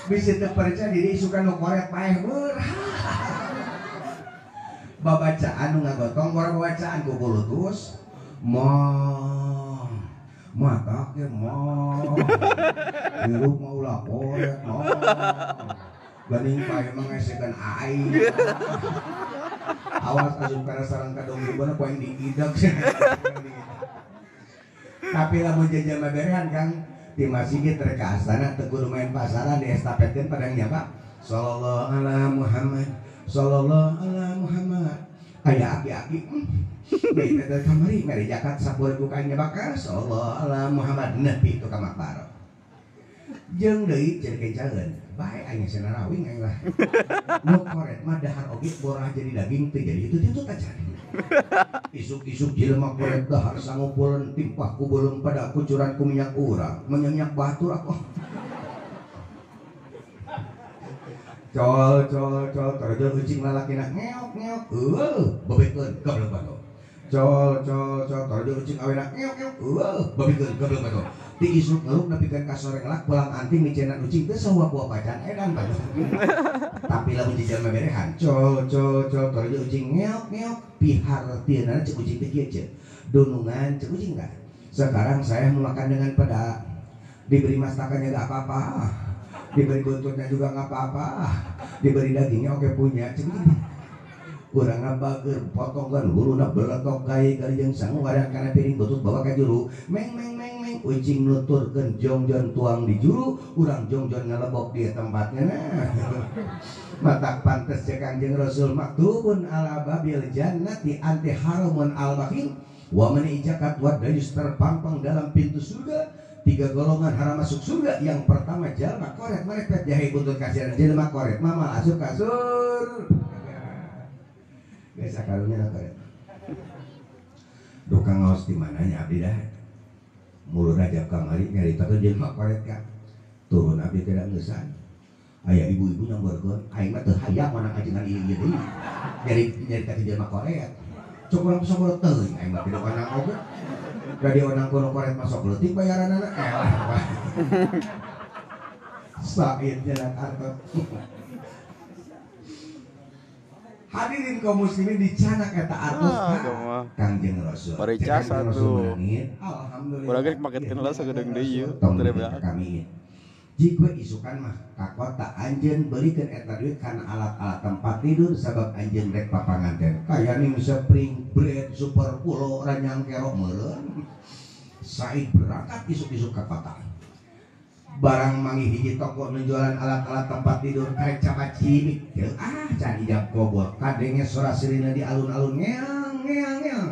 bisa teu percaya diri isukan nu koret paeh berat. Babacaan nu ngagotong boro babacaan ku bulutus mah mata ke mah hirup mah ulah koret mah ganing paeh mah ngesekeun aing. Awas asup kana sarang kadong ribana ku aing diidak. Tapi lamun jajan berehan Kang di masjid rek ka astana teu kudu main pasaran di estafetkeun padang nyaba sallallahu ala Muhammad sallallahu ala Muhammad. Aya aki-aki bae teh kamari mere zakat 10.000 ka nyabak sallallahu ala Muhammad nepi itu ka makbar. Jeung deui jadi kencangeun bae aing sinarawing aing lah. Nu koret mah dahar oge borah jadi daging teu jadi itu teu tacan. Isuk-isuk jelema koret dahar sangupuleun timpah ku beuleum pada kucuran ku minyak urang, menyenyak batur aku. Col col col terjun ucing lalakina ngeok ngeok eueuh bebekeun goblok batu. Col col col terjun ucing awena ngeok ngeok eueuh bebekeun goblok batu. Ti isuk ngeuk nepikeun ka sore ngelak pulang anting micenan ucing teu sahuap-huap pacan edan batu. Tapi lamun jelema berehan col col col terjun ucing ngeok ngeok pihartieunana ceuk ucing teh kieu ceuk. Dunungan ceuk ucing tah. Sekarang saya memakan dengan peda. Diberi mastakannya gak apa-apa, diberi buntutnya juga gak apa-apa, diberi dagingnya oke punya. Urang bager potongan huluna beletok gae galijeng sangu wadang kana piring butut bawa ka juru. Meng meng meng meng ucing nuturkeun jongjon tuang di juru, urang jongjon ngalebok di tempatnya. Nah, matak pantes cek Kangjeng Rasul maktubun ala babil jannati anti haramun al bakhil wa man ijakat wa dayus terpampang dalam pintu surga. Tiga golongan haram masuk surga. Yang pertama jalma koret merepet jahe buntut kasihan jelema koret mama asup kasur. Biasa karunya koret. Duka ngaos di mananya abdi dah. Mulur rajab kamari nyaritakeun jelema koret ka. Turun abdi tidak ngeusan. Aya ibu-ibu nyamberkeun, aing mah teu hayang mana ajengan ieu ieu deui. Nyaritakeun jelema koret. Cok urang sok teuing aing mah tidak onang oge. Dari onang kono koret masuk leutik bayaranana elah. Said jalan artot. Hadirin kaum muslimin dicanak eta artos Kangjeng Rasul. Paricasa tuh. Alhamdulillah. Urang ge maketkeun lah sagedeung deui ieu. Kami. Jika isukan mah ka kota anjeun belikeun eta duit kana alat-alat tempat tidur sabab anjeun rek papanganten. Kaya ning spring bread super pulo ranyang kerok meureun. Said berangkat isuk-isuk ka kota. Barang manggih hiji toko nu jualan alat-alat tempat tidur karek capat cimik. Ah can ijab kobot kadenge sora sirina di alun-alun ngeang ngeang ngeang.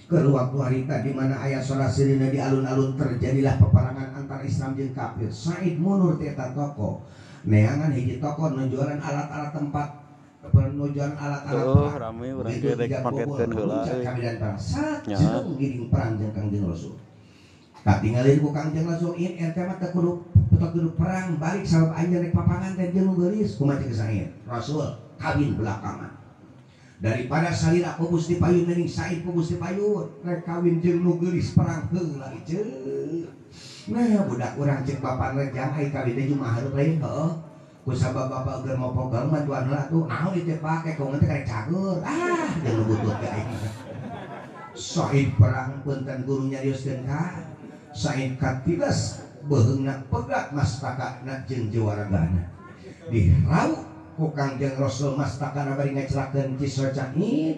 Keur waktu harita di mana aya sora sirina di alun-alun terjadilah peperangan antar Islam jeung kafir. Said mundur ti eta toko. Neangan hiji toko nu jualan alat-alat tempat penujuan alat-alat oh, rame urang ge rek paketkeun heula euy. Kamidan perang. Sat jeung giring perang jeung Kangjeng Rasul. Katingalin ku Kangjeng Rasul ieu ente mah teu kudu perang balik sabab anjeun rek papangan teh jeung nu geulis. Kumaha ceuk Said? Rasul kawin belakangan. Daripada salira ku Gusti Payun mending Said ku Gusti Payun rek kawin jeung nu geulis perang heula ieu. Nah budak urang ceuk bapak rejang ai kawin teh jumaah hareup lain heuh. Ku sabab bapak keur mopogal bantuan heula tuh naon ieu teh pake kau teh karek cager. Ah jeung nu butut ge aing. Said perang punten guru nyarioskeun ka Said katilas beuheungna pegat mastakana jeung jiwaragana. Diraup ku Kangjeng Rasul mastakana bari ngacelakeun kisah Said.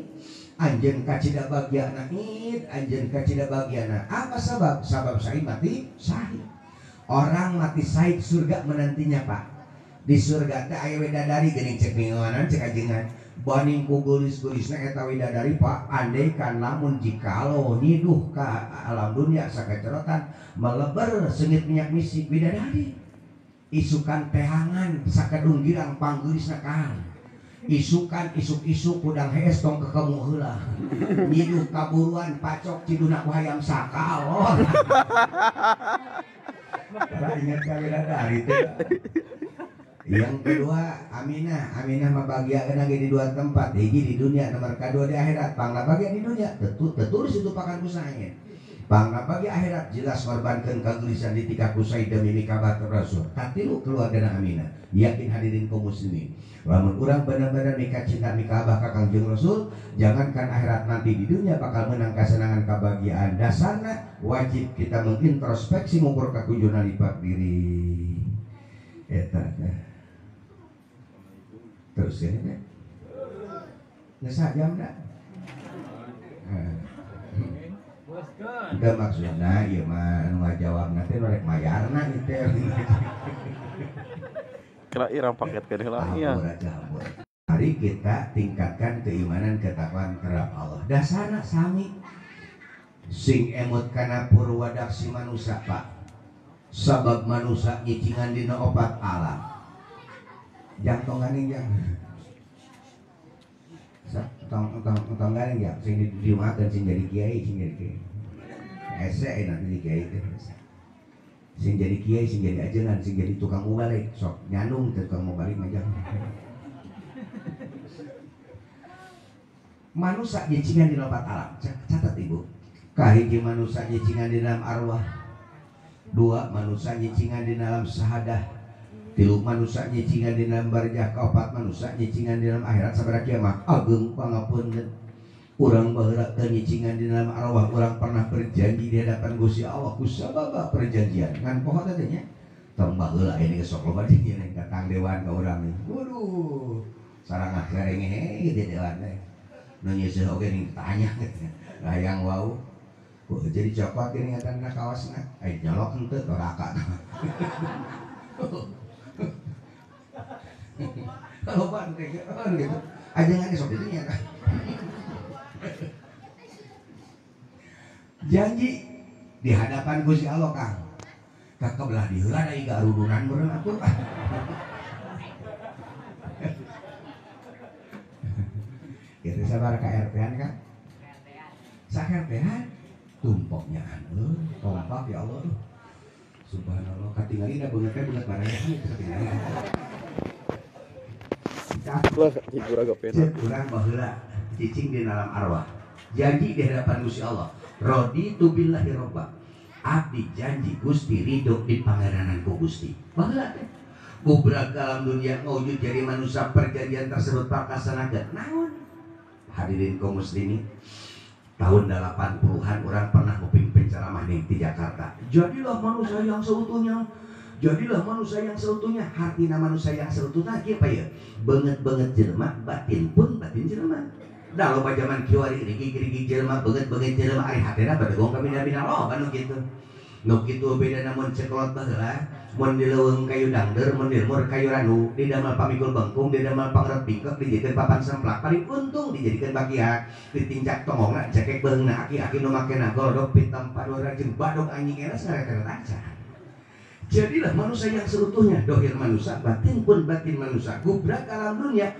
Anjeun kacida bagiana id, anjeun kacida bagiana. Apa sabab? Sabab Said mati syahid. Orang mati syahid surga menantinya, Pak. Di surga teh aya widadari geuning cek mingguanan cek ajengan. Baning ku geulis-geulisna eta widadari, Pak, andaikan lamun jikalau nyiduh ka alam dunia sakacerotan meleber seungit minyak misik widadari. Isukan tehangan sakedung girang panggeulisna kahan. Isukan isuk-isuk kudang hees tong kekemu heula. Nyiduh kaburuan pacok ciduna ku hayam sakalor. Tara ingat ka widadari teh. Yang kedua, Aminah. Aminah mah bagiakeun lagi di dua tempat. Hiji di dunia, nomor kedua di akhirat. Pangna bagia di dunia, tetulis itu pakan kusanya. Pangna bagi akhirat jelas korbankeun kageulisan di tika kusai demi mikabat Rasul. Katilu keluargana Aminah. Yakin hadirin kaum muslimin. Lamun urang benar-benar mika cinta mika abah ka Kangjeng Rasul, jangankan akhirat nanti di dunia bakal menang kesenangan kebahagiaan. Dasarna wajib kita mengintrospeksi ngukur kakujunan lipat diri. Eta teh. Terus ini teh. Geus jam da. Udah maksudna ieu mah anu ngajawabna teh nu rek mayarna ieu teh. Kira irang paketkeun heula ieu. Mari kita tingkatkan keimanan ketakwaan terhadap Allah. Dasarna sami sing emut kana purwadaksi manusa, Pak. Sabab manusa nyicingan dina opat alam. Jang tong ganing jang. Tong tong ganing jang sing didimakeun sing jadi kiai, sing jadi kiai. Ese nanti di kiai teh. Sing jadi kiai, sing jadi ajengan, sing jadi tukang mubalik, sok nyanung teh tukang mubalik mah jang. Manusa nyicingan di opat alam. Catat Ibu. Kahiji manusa nyicingan di dalam arwah. Dua manusa nyicingan di dalam sahadah. Tilu manusa nyicingan di dalam barjah. Kaopat manusa nyicingan di dalam akhirat sabaraha kiamat. Ageung pangapunten. Urang baheula teu nyicingan di dalam arwah urang pernah berjanji di hadapan Gusti Allah kusababa perjanjian ngan poho teh nya tong baheula ini sok loba di datang dewan ka urang nih. Waduh, sarangah sarengehe di dewan teh. Nu nyeuseun oge ning tanya hayang wau. Jadi cokot gini ngatan kawasna, ai nyolok henteu doraka. Loba nu gitu. Ajengan sok ditu nya. Janji di hadapan Gusti Allah Kang. Ka belah diheula da iga arudunan meureun atuh. Itu sabar ka RT-an Kang. Sak RT-an tumpoknya anu kompak ya Allah tuh. Subhanallah katingali da beungeut teh beungeut baraya itu katingali. Lah kurang Cek urang baheula cicing di dalam arwah. Janji di hadapan Gusti Allah. Raditu billahi robba. Abdi janji Gusti ridho di pangeranan ku Gusti. Baheula teh. Gubrak dalam dunia ngawujud jadi manusia perjanjian tersebut pakasanagakeun. Naon? Hadirin kaum muslimin. Tahun 80-an orang pernah nguping penceramah nih di Jakarta. Jadilah manusia yang seutuhnya. Jadilah manusia yang seutuhnya. Hartina manusia yang seutuhnya kieu pa ya? Beungeut-beungeut jelema, batin pun batin jelema. Da loba jaman kiwari rigi-rigi jelema, beungeut-beungeut jelema ari hatena badegong ka bina-bina loba nu kitu. Nu kitu beda namun cekolot baheula, mun di leuweung kayu dangdeur, mun di lemur kayu randu, di damel pamikul bengkung, di damel pangret bingkek, dijadikeun papan semplak, paling untung dijadikeun bakiak, ditincak tongongna, cekek beungna aki-aki nu makena golodok pitam padora jeung badog anjing era sareteret acan. Jadilah manusia yang seutuhnya, dohir manusia, batin pun batin manusia, gubrak alam dunia.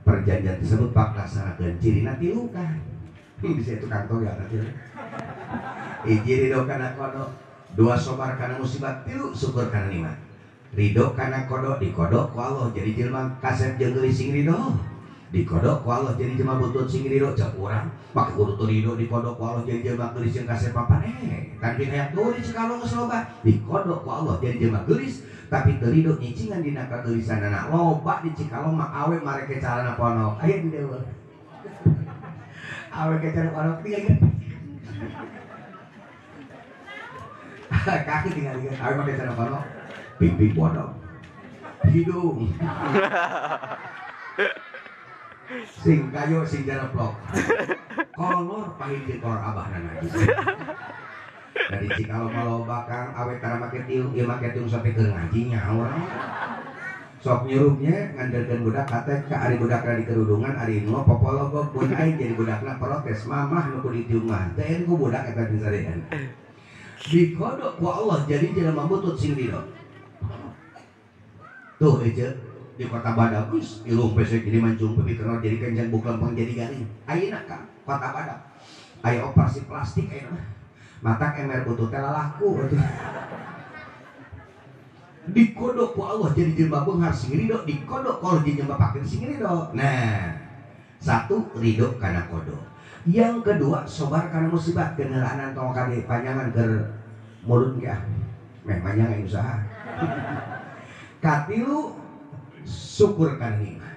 Perjanjian tersebut paklaksanakeun cirina tilu kan. Bisa itu kantong ya nanti. Hiji ridho kana kodo, dua sobar kana musibah, tilu syukur kana nikmat. Ridho kana kodo dikodok ku Allah jadi jelema kasep jeung geulis sing ridho. Dikodok ku Allah jadi jelema butut sing ridho cek urang make kudu teu ridho dikodok ku Allah jadi jelema geulis jeung kasep papan kan hayang tuh di Cikalong geus loba. Dikodok ku Allah jadi jelema geulis tapi teu ridho nyicingan dina kageulisanana loba di Cikalong mah awe mareke carana ponok aya di deui. Awe ke cara ponok tinggal kaki tinggal lihat awe make cara ponok pipi bodong hidung sing kayu sing jareplok kolor pahit jeung kolor abahna najis. Dari Cikalong loba Kang awe tara make tiung ieu make tiung sampe keur ngaji nyaur. Sok nyurupnya ngandelkeun budak kate ka ari budakna di kerudungan ari nu popologok pun aing jadi budakna protes mamah nu kudu ditiung mah teh ku budak eta disarean. Dikodok ku Allah jadi jelema butut sing ridho. Tuh ece di kota Badak wis ilung pesek jadi mancung pipi kenor jadi kencang buk lempeng jadi garing. Ayeuna ka kota Badak aya operasi plastik ayeuna matak emer butut teh lalaku atuh. Dikodok ku Allah jadi jelema beunghar sing ridho, dikodok ku Allah jadi jelema fakir sing ridho. Nah, satu ridho kana kodok. Yang kedua sobar kana musibah keuneulaan tong kade panjangan keur mulut ge ah. Meh panjang aing usaha. Katilu syukur kana nikmat.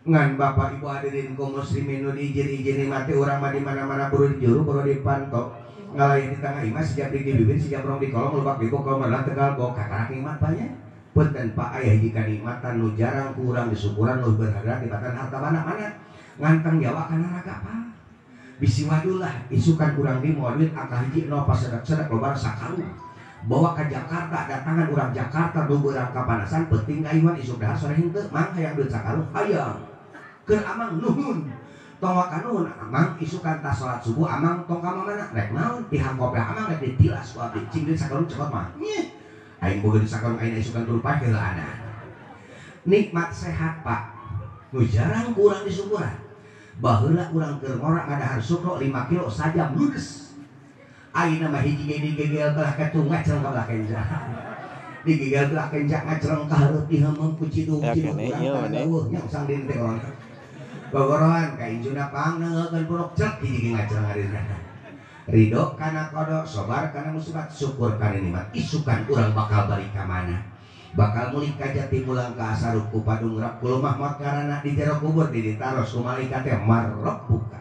Ngan bapak ibu hadirin kaum muslimin nu diijin-ijin mati urang mah di mana-mana buru di juru buru di panto. Ngalahin di tengah imah sejak di bibir sejak rong di kolong lubak di bokol merenang tegal bok kakarak nikmat banyak. Punten pak ayah jika nikmatan nu jarang kurang disyukuran nu berharga tibatan harta mana mana nganteng Jawa kana raga pak. Bisi wadulah isukan kurang di moal duit angka hiji no pas sedak-sedak lobar sakalung. Bawa ke Jakarta datangan urang Jakarta nu beurang kapanasan penting kayuan isuk dahar sore henteu mang hayang duit sakalung hayang. Keur amang nuhun. Tong kanuhun amang isukan tas salat subuh amang tong ka mana rek naon dihangkop amang rek ditilas ku abdi cing duit sakalung cekot mah. Nyeh. Aing boga duit sakalung aing isukan tuluy paeh heulaana. Nikmat sehat pak. Nu jarang kurang disyukuran. Baheula urang keur ngora ngadahar sukro 5 kilo sajam ludes. Ayeuna mah hiji ge digegel belah ketung ngacreng ka belah kenja. Digegel belah kenja ngacreng ka hareup diheumeuh ku cidung cidung urang eueuh nya usang dina teh orang. Gogoroan ka injuna pangneungeun puruk cek hiji ge ngacreng harina. Ridho kana kodok, sobar kana musibah, syukur kana nikmat. Isukan urang bakal balik ka mana? Bakal mulik ka jati mulang ka asaruk ku padung rap kulumah mot karana di jero kubur di ditaros ku malaikat teh marrabbuka.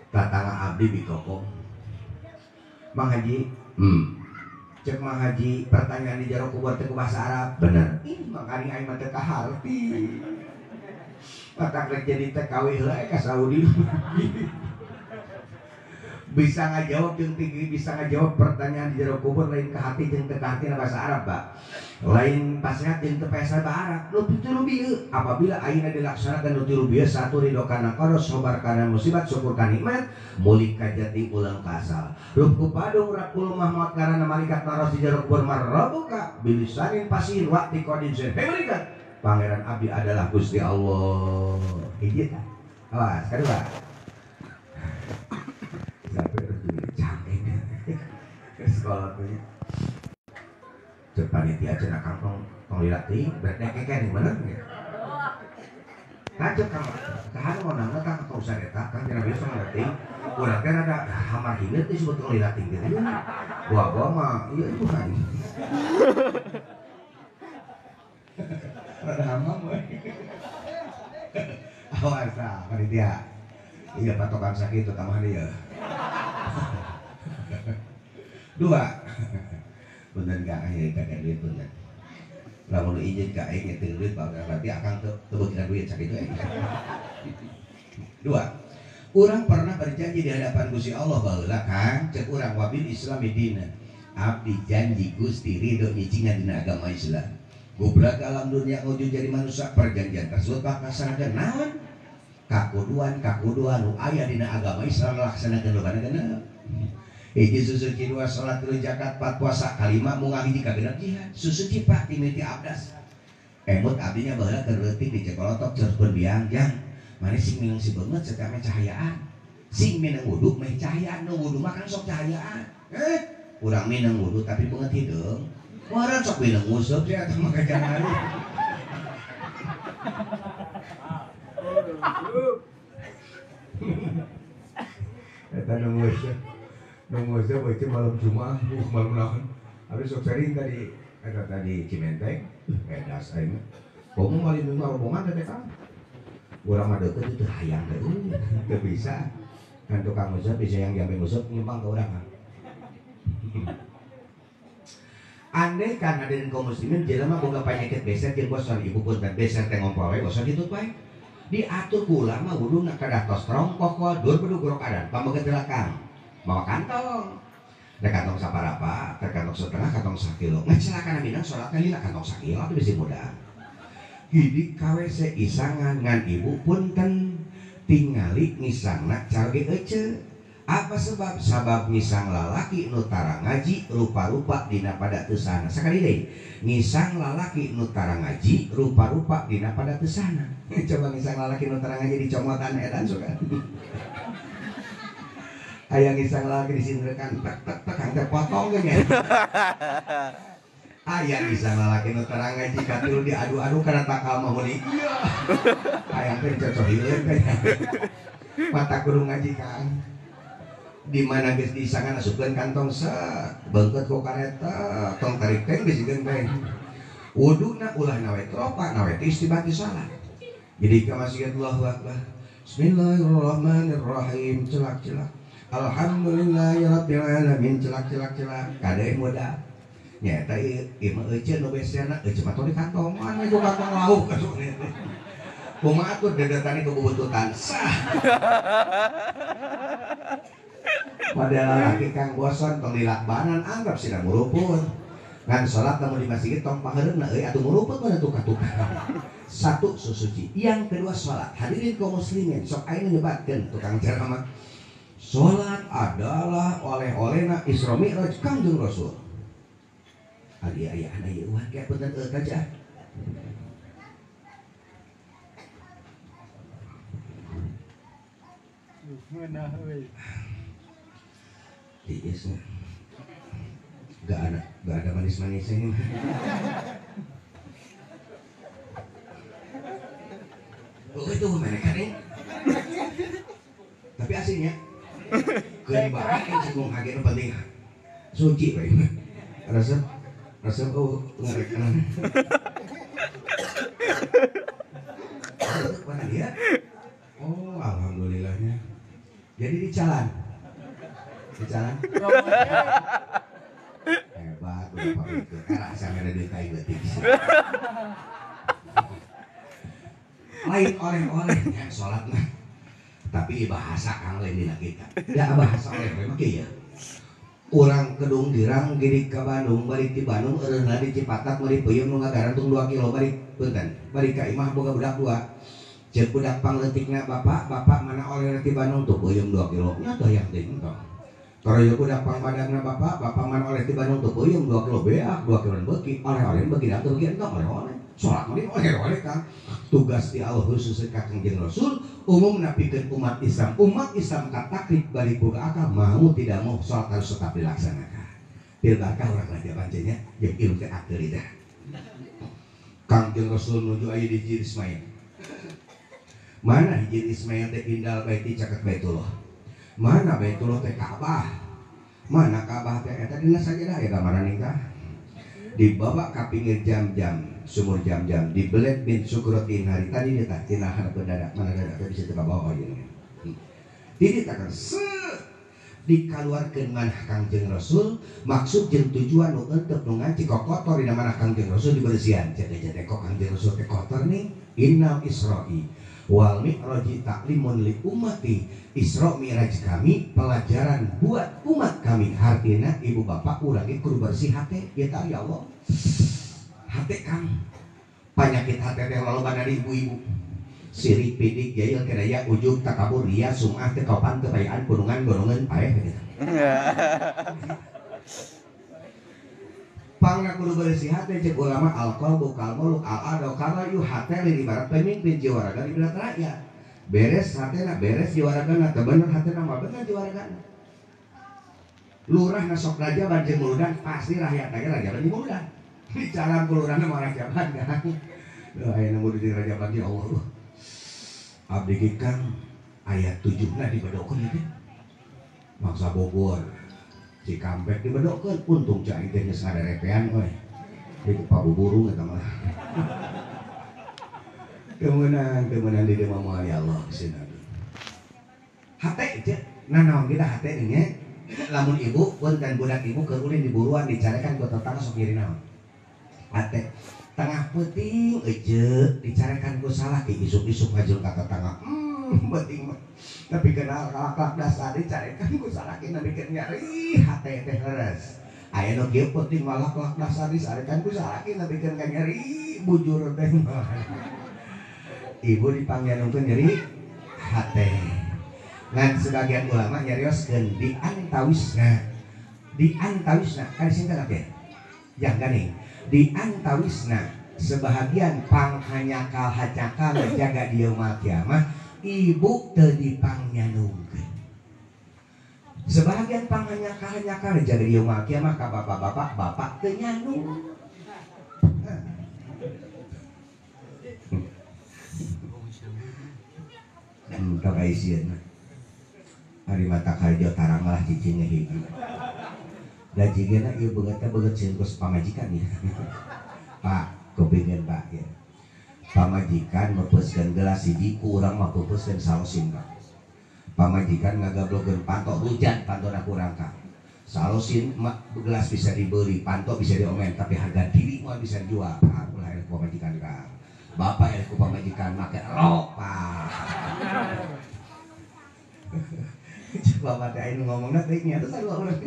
Tatangga abdi bikoko. Mang Haji, cek Mang Haji pertanyaan di jero kubur teh ku bahasa Arab. Bener. Ih, makanya aing mah teu kaharti. Patak rek jadi TKW heula ka Saudi. Bisa ngajawab jeung tinggi, bisa ngajawab pertanyaan di jero kubur lain ka hati jeung teu ka hati bahasa Arab, Pak. Lain pasehat jeung teu pasehat bahasa Arab. Nu tilu bieu apabila ayeuna dilaksanakan nu tilu bieu satu ridho kana qada sabar kana musibat syukur kana nikmat mulik ka jati ulang ka asal. Rup padung rakul mahmud karana malaikat naros di jero kubur marrabuka bilisanin pasin waqti qadin sen. Hei Pangeran abdi adalah Gusti Allah. Hiji tah. Awas, kedua. Sampai harus canggih ke sekolah tuh. Cek panitia cenah kangkong tong dilatih, berarti keken yang bener ya. Kacek kang kahan ngonangna kang tong usah eta kang cenah biasa ngelatih. Urang teh rada hamar hineut disebut tong dilatih gitu. Gua mah ieu itu kan. Rada hamam we. Awas tah panitia. Iya patokan sakit tambahan ieu. Dua. Punten ka aya kagak duit punten. Lamun izin ka aing nyetir duit berarti akang teu beukiran duit sakitu aing. Dua. Urang pernah berjanji di hadapan Gusti Allah baheula Kang, cek urang wabil islami dina. Abdi janji Gusti ridho nyicingan dina agama Islam. Gubrak alam dunia ngujud jadi manusia perjanjian tersebut bakal sanakeun naon? Kakuduan nu aya dina agama Islam laksanakeun lobana genep. Hiji susuci dua salat tilu zakat empat puasa kalima munga hiji kagenep jihad. Susuci pak timiti abdas. Emut abdinya baheula keur leutik di Cekolotok ceurkeun biang jang. Mane sing minang si beungeut setiap meh cahayaan. Sing minang wudu meh cahayaan nu wudu mah kan sok cahayaan. Urang minang wudu tapi beungeut hideung. Warang sok minang nguseup sih atau mah kajangan. Eta nu nguseup. Nu nguseup itu malam Jumat, malam naon. Habis sok sering tadi eta tadi Cimenteng, edas aing. Komo malin nu rombongan teh Kang. Urang mah deukeut teu hayang teh, teu bisa. Kan tukang nguseup bisa yang jambe nguseup nyimpang ka urang. Andai kan ada kaum muslimin jelema boga panyakit beser jeung boson ibu punten beser teh ngompol we boson ditut wae. Diatur ku ulama wuduna kadah tos rongkoh kodur bedug gorok adan pameget heula Kang. Mawa kantong. Da kantong saparapa, teh kantong setengah, kantong sakilo. Ngecelakaan minang salatna lila kantong sakilo atuh bisi mudah. Hidik ka WC isangan ngan ibu punten tingali ngisangna caroge ece. Apa sebab? Sabab ngisang lalaki nu tara ngaji rupa-rupa dina pada teu sana. Sakali deui, ngisang lalaki nu tara ngaji rupa-rupa dina pada teu sana. Coba ngisang lalaki nu tara ngaji dicomotan edan suka. Aya ngisang lalaki disindrekan tek tek tek hang teh potong ge nya. Aya ngisang lalaki nu tara ngaji katilu diadu-adu kana takal mah meuni. Iya. Hayang teh cocohileun teh. Mata kudu ngaji Kang. Di mana geus diisangan asupkeun kantong set beungkeut ku kareta tong tarik teh bisikeun teh wuduna ulah nawe tropa nawe teh istibati salat jadi ka masjid Allahu akbar bismillahirrahmanirrahim celak-celak alhamdulillahirabbil alamin celak-celak celak kade muda nyaeta ieu mah euceun nu beserna euceun mah tong di kantongan we kantong lauk asup teh kumaha atuh dedetane kebutuhan sah. Padahal laki kang boson tong dilakbanan anggap sina muruput. Ngan salat lamun di masjid tong pangeureunna euy atuh muruput mah tukang-tukang. Satu susuci, yang kedua salat. Hadirin kaum muslimin, sok ayeuna nyebatkeun tukang ceramah. Salat adalah oleh-olehna Isra Mi'raj Kangjeng Rasul. Ari aya aya eueuh ge punten eueuh aja. Ngeunah euy. Tiisnya gak ada manis-manisnya ini. Oh itu mereka nih. Tapi aslinya keun bae cengkung hage nu penting suci bae. Resep resep oh ngarekanan. Mana dia? Oh alhamdulillahnya. Jadi di jalan. Di jalan. Hebat udah pamit. Era sampe ada duit aing leutik. Lain oleh-oleh nya salat mah. Tapi bahasa kang lain dina kita. Da bahasa oleh-oleh mah kieu ya. Urang Kedung Girang girik ka Bandung, balik ti Bandung eureunna di Cipatat meuli peuyeum nu ngagarantung 2 kilo balik punten. Balik ka imah boga budak 2. Ceuk budak pangleutikna bapak, bapak mana oleh ti Bandung tuh peuyeum 2 kilo. Nya teh hayang teh entong. Toroyo budak pangbadagna bapak, bapak mana oleh ti Bandung tuh peuyeum 2 kilo beak, 2 kilo beuki, oleh-oleh beuki da teu beuki entong oleh-oleh. Salat mah oleh-oleh Kang. Tugas di Allah khusus ka Kangjeng Rasul umumna pikeun umat Islam. Umat Islam kataklif balik boga akal mau tidak mau salat harus tetap dilaksanakan. Bil barkah urang raja bancenya jeung ilmu teh akeul teh. Kangjeng Rasul nuju aya di Hijir Ismail. Mana Hijir Ismail teh indal baiti caket Baitullah. Mana Baitullah teh Ka'bah. Mana Ka'bah teh eta dina sajadah aya gambaran ningkah. Dibawa ka pinggir jam-jam, sumur jam-jam, dibelet bin Sukrotin hari tadi nih tah tina hareupeun dada, mana dada teh bisa teu kabawa ieu. Diditakan set dikaluarkeun manah Kangjeng Rasul, maksud jeung tujuan nu entep nu nganci kotor dina manah Kangjeng Rasul dibersihan. Jadi kok Kangjeng Rasul teh kotor nih? Innal Isra'i wal mi'raji taklimun li ummati. Isra Mi'raj kami pelajaran buat umat kami. Hartina ibu bapak urang ge kudu bersih hate ieu tah ya Allah. Hate kang panyakit hate teh loba dari ibu-ibu. Sirik pidik jail kedaya ujub takabur ria sum'ah teu kaopan teu payaan punungan gorongan paeh gitu. Pangna kudu bersih hate cek ulama alqalbu kalmuluk al-ado karayu hate lain ibarat pemimpin jiwa raga ibarat rakyat. Beres hatena beres jiwa ragana teu bener hatena mah bener jiwa ragana. Lurah na sok rajaban jeung muludan pasti rakyat ge rajaban jeung muludan. Bicara ku lurahna mah rajaban kan. Duh aya nu di rajaban ya Allah. Abdi ge Kang aya 7 na dibedokeun ieu teh. Maksa Bogor Cikampek dibedokeun, untung cai teh geus ngadarepean euy. Ieu pabuburung eta mah. Kemenang di dieu mah ya Allah cenah. Hate teh nanaon kita hate nya. Lamun ibu punten budak ibu keur ulin di buruan dicarekan ku tetangga sok nyeri naon. Hate tengah peuting eujeuk dicarekan ku salah ki isuk-isuk ngajul ka tetangga. Penting mah. Tapi kenal kalak-kalak dasar dicarekan ku salaki nabi keur nyeri hate teh leres. Aya nu kieu penting malah kalak dasar dicarekan ku salaki nabi keur nyeri bujur teh mah. Ibu dipangyanungkeun nyeri hate. Ngan sebagian ulama nyarioskeun di antawisna. Di antawisna kan sinten teh? Yang ganing. Di antawisna sebahagian panghanyakal hacakal jaga di yaumul kiamah ibu teu dipangyanungkeun. Sebahagian panghanyakal-hanyakal jaga di yaumul kiamah ka bapak-bapak, bapak teu nyanung. Tong aisieun mah. Ari mata karjo tarang malah cicingnya hiji. Da jigana ieu beungeut teh beungeut sieun ku pamajikan ya. Pak, kupingkeun Pak ya. Pamajikan meupeuskeun gelas hiji ku urang mah peupeuskeun salosin Pak. Pamajikan ngagablogeun panto hujan pantona ku urang Kang. Salosin gelas bisa dibeli, panto bisa diomen, tapi harga diri moal bisa dijual. Pak, ulah eleh ku pamajikan Kang. Bapak eleh ku pamajikan make rok Pak. Coba mati aing ngomongna teh nya teh sarua urang.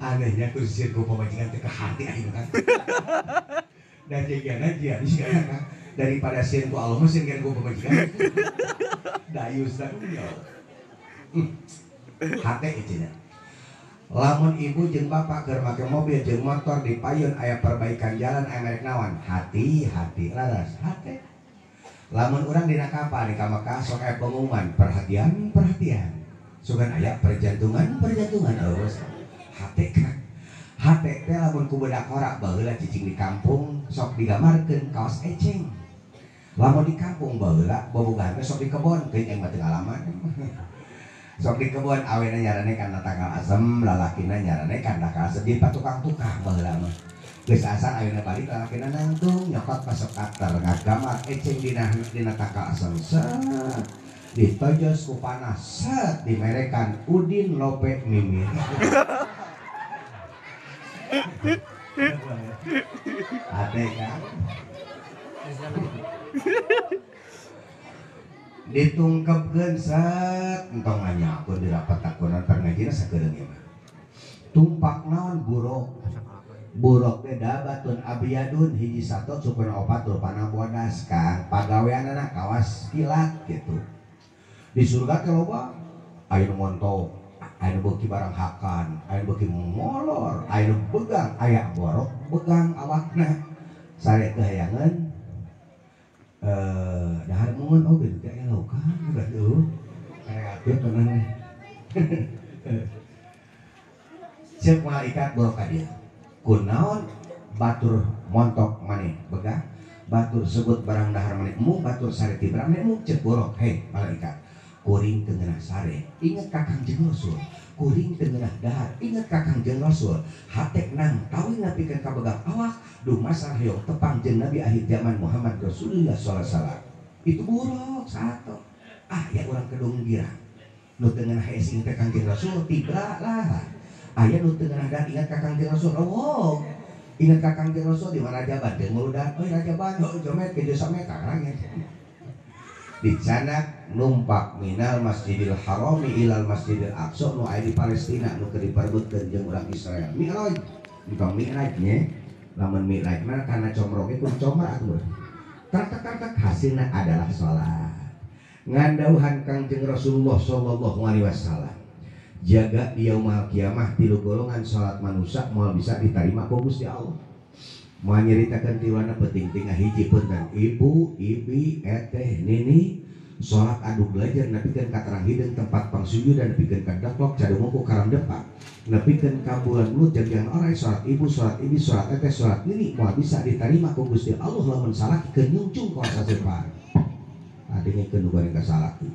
Anehnya kudu sieun ku pamajikan teh ka hati aing kan. Dan jigana jia sigana kan daripada sieun ku Allah mah sieun ku pamajikan. Dayus da ya. Hate cenah. Lamun ibu jeung bapak keur make mobil jeung motor di payun aya perbaikan jalan aya merek naon? Hati-hati laras hate. Lamun urang dina kapal di ka Mekah sok aya pengumuman perhatian perhatian. Sugan aya perjantungan perjantungan eueuh. Hate kan. Hate teh lamun ku budak horak baheula cicing di kampung sok digambarkeun kaos eceng. Lamun di kampung baheula bobogohan teh sok di kebon teuing aing mah teu ngalaman. Sok di kebon awena nyarane kana tanggal asem, lalakina nyarane kana tanggal asem di patukang-tukang baheula mah. Geus asar ayeuna balik lalakina nangtung nyokot ka sekater ngagamar eceng dina tangkal asam set. Ditojos ku panas set dimerekan Udin Lope Mimir. Ate kan ditungkepkeun set entong nganyakeun dirapat takunan pangajina sakedeung ieu mah. Tumpak naon buruk. Buruk teh dabatun abiyadun hiji sato sukuna opat rupana bodas Kang. Pagaweanana kawas kilat gitu. Di surga teh loba aya nu montok, aya nu beuki barang hakan, aya nu beuki molor, aya nu begang, aya borok begang awakna. Sare teh hayangeun dahar mungun oge teh aya laukan gaduh. Kreatif tenan. Ceuk malaikat borok ka dieu. Kunaon batur montok maneh begang, batur sebut barang dahar maneh embung, batur sare ti barang maneh embung. Ceuk borok, hei malaikat, kuring teu ngeunah sare, inget ka Kangjeng Rasul. Kuring teu ngeunah dahar, inget ka Kangjeng Rasul. Hatek nang tawing nepikeun ka begang awak, dumasar hoyong tepang jeung Nabi akhir zaman Muhammad Rasulullah sallallahu alaihi wasallam. Itu buruk satu. Ah ya urang kedung girang. Nu teu ngeunah hese inget ka Kangjeng Rasul tibra lah. Aya nu teu ngeunah dahar inget ka Kangjeng Rasul. Oh, inget ka Kangjeng Rasul di mana Rajaban deung meludan. Euy Rajaban, heuh jomet kejo samet karang ya. Dicanak numpak minal Masjidil Harami ilal Masjidil Aqsa nu aya di Palestina nu keur diperebutkeun jeung urang Israel. Mi'raj, entong mi'raj nya. Lamun mi'raj mah kana comroge kudu comra atuh. Tek-tek hasilna adalah salat. Ngandauhan Kangjeng Rasulullah sallallahu alaihi wasallam. Jaga di yaumul kiamah tilu golongan salat manusia moal bisa diterima ku Gusti Allah. Moal nyeritakeun tiwana penting tingah hiji punten ibu, ibi, eteh, nini salat adu belajar nepikeun ka terang hideung tempat pangsujudan nepikeun ka deklok cadungku ku karam depak nepikeun ka bulan mulut jadian orai salat ibu, salat ibi, salat eteh, salat nini moal bisa diterima ku Gusti Allah lamun salaki keur nyungcung ka sasepar. Adanya keun nu goreng ka salaki.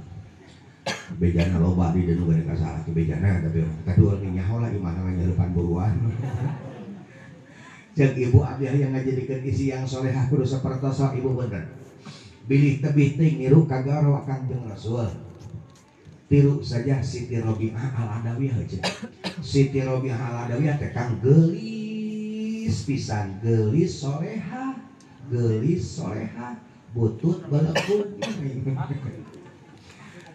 Bejana loba di nu goreng ka salaki bejana tapi urang nyaho lah imahna nyarupan buruan. Ceuk ibu abdi yang ngajadikeun isi yang solehah kudu sapertosa ibu bener. Bilih tebih teuing niru kagaro Kangjeng Rasul. Tiru saja Siti Robiah Al-Adawiyah aja. Siti Robiah Al-Adawiyah teh kang geulis pisan, geulis solehah, geulis solehah, butut belekun.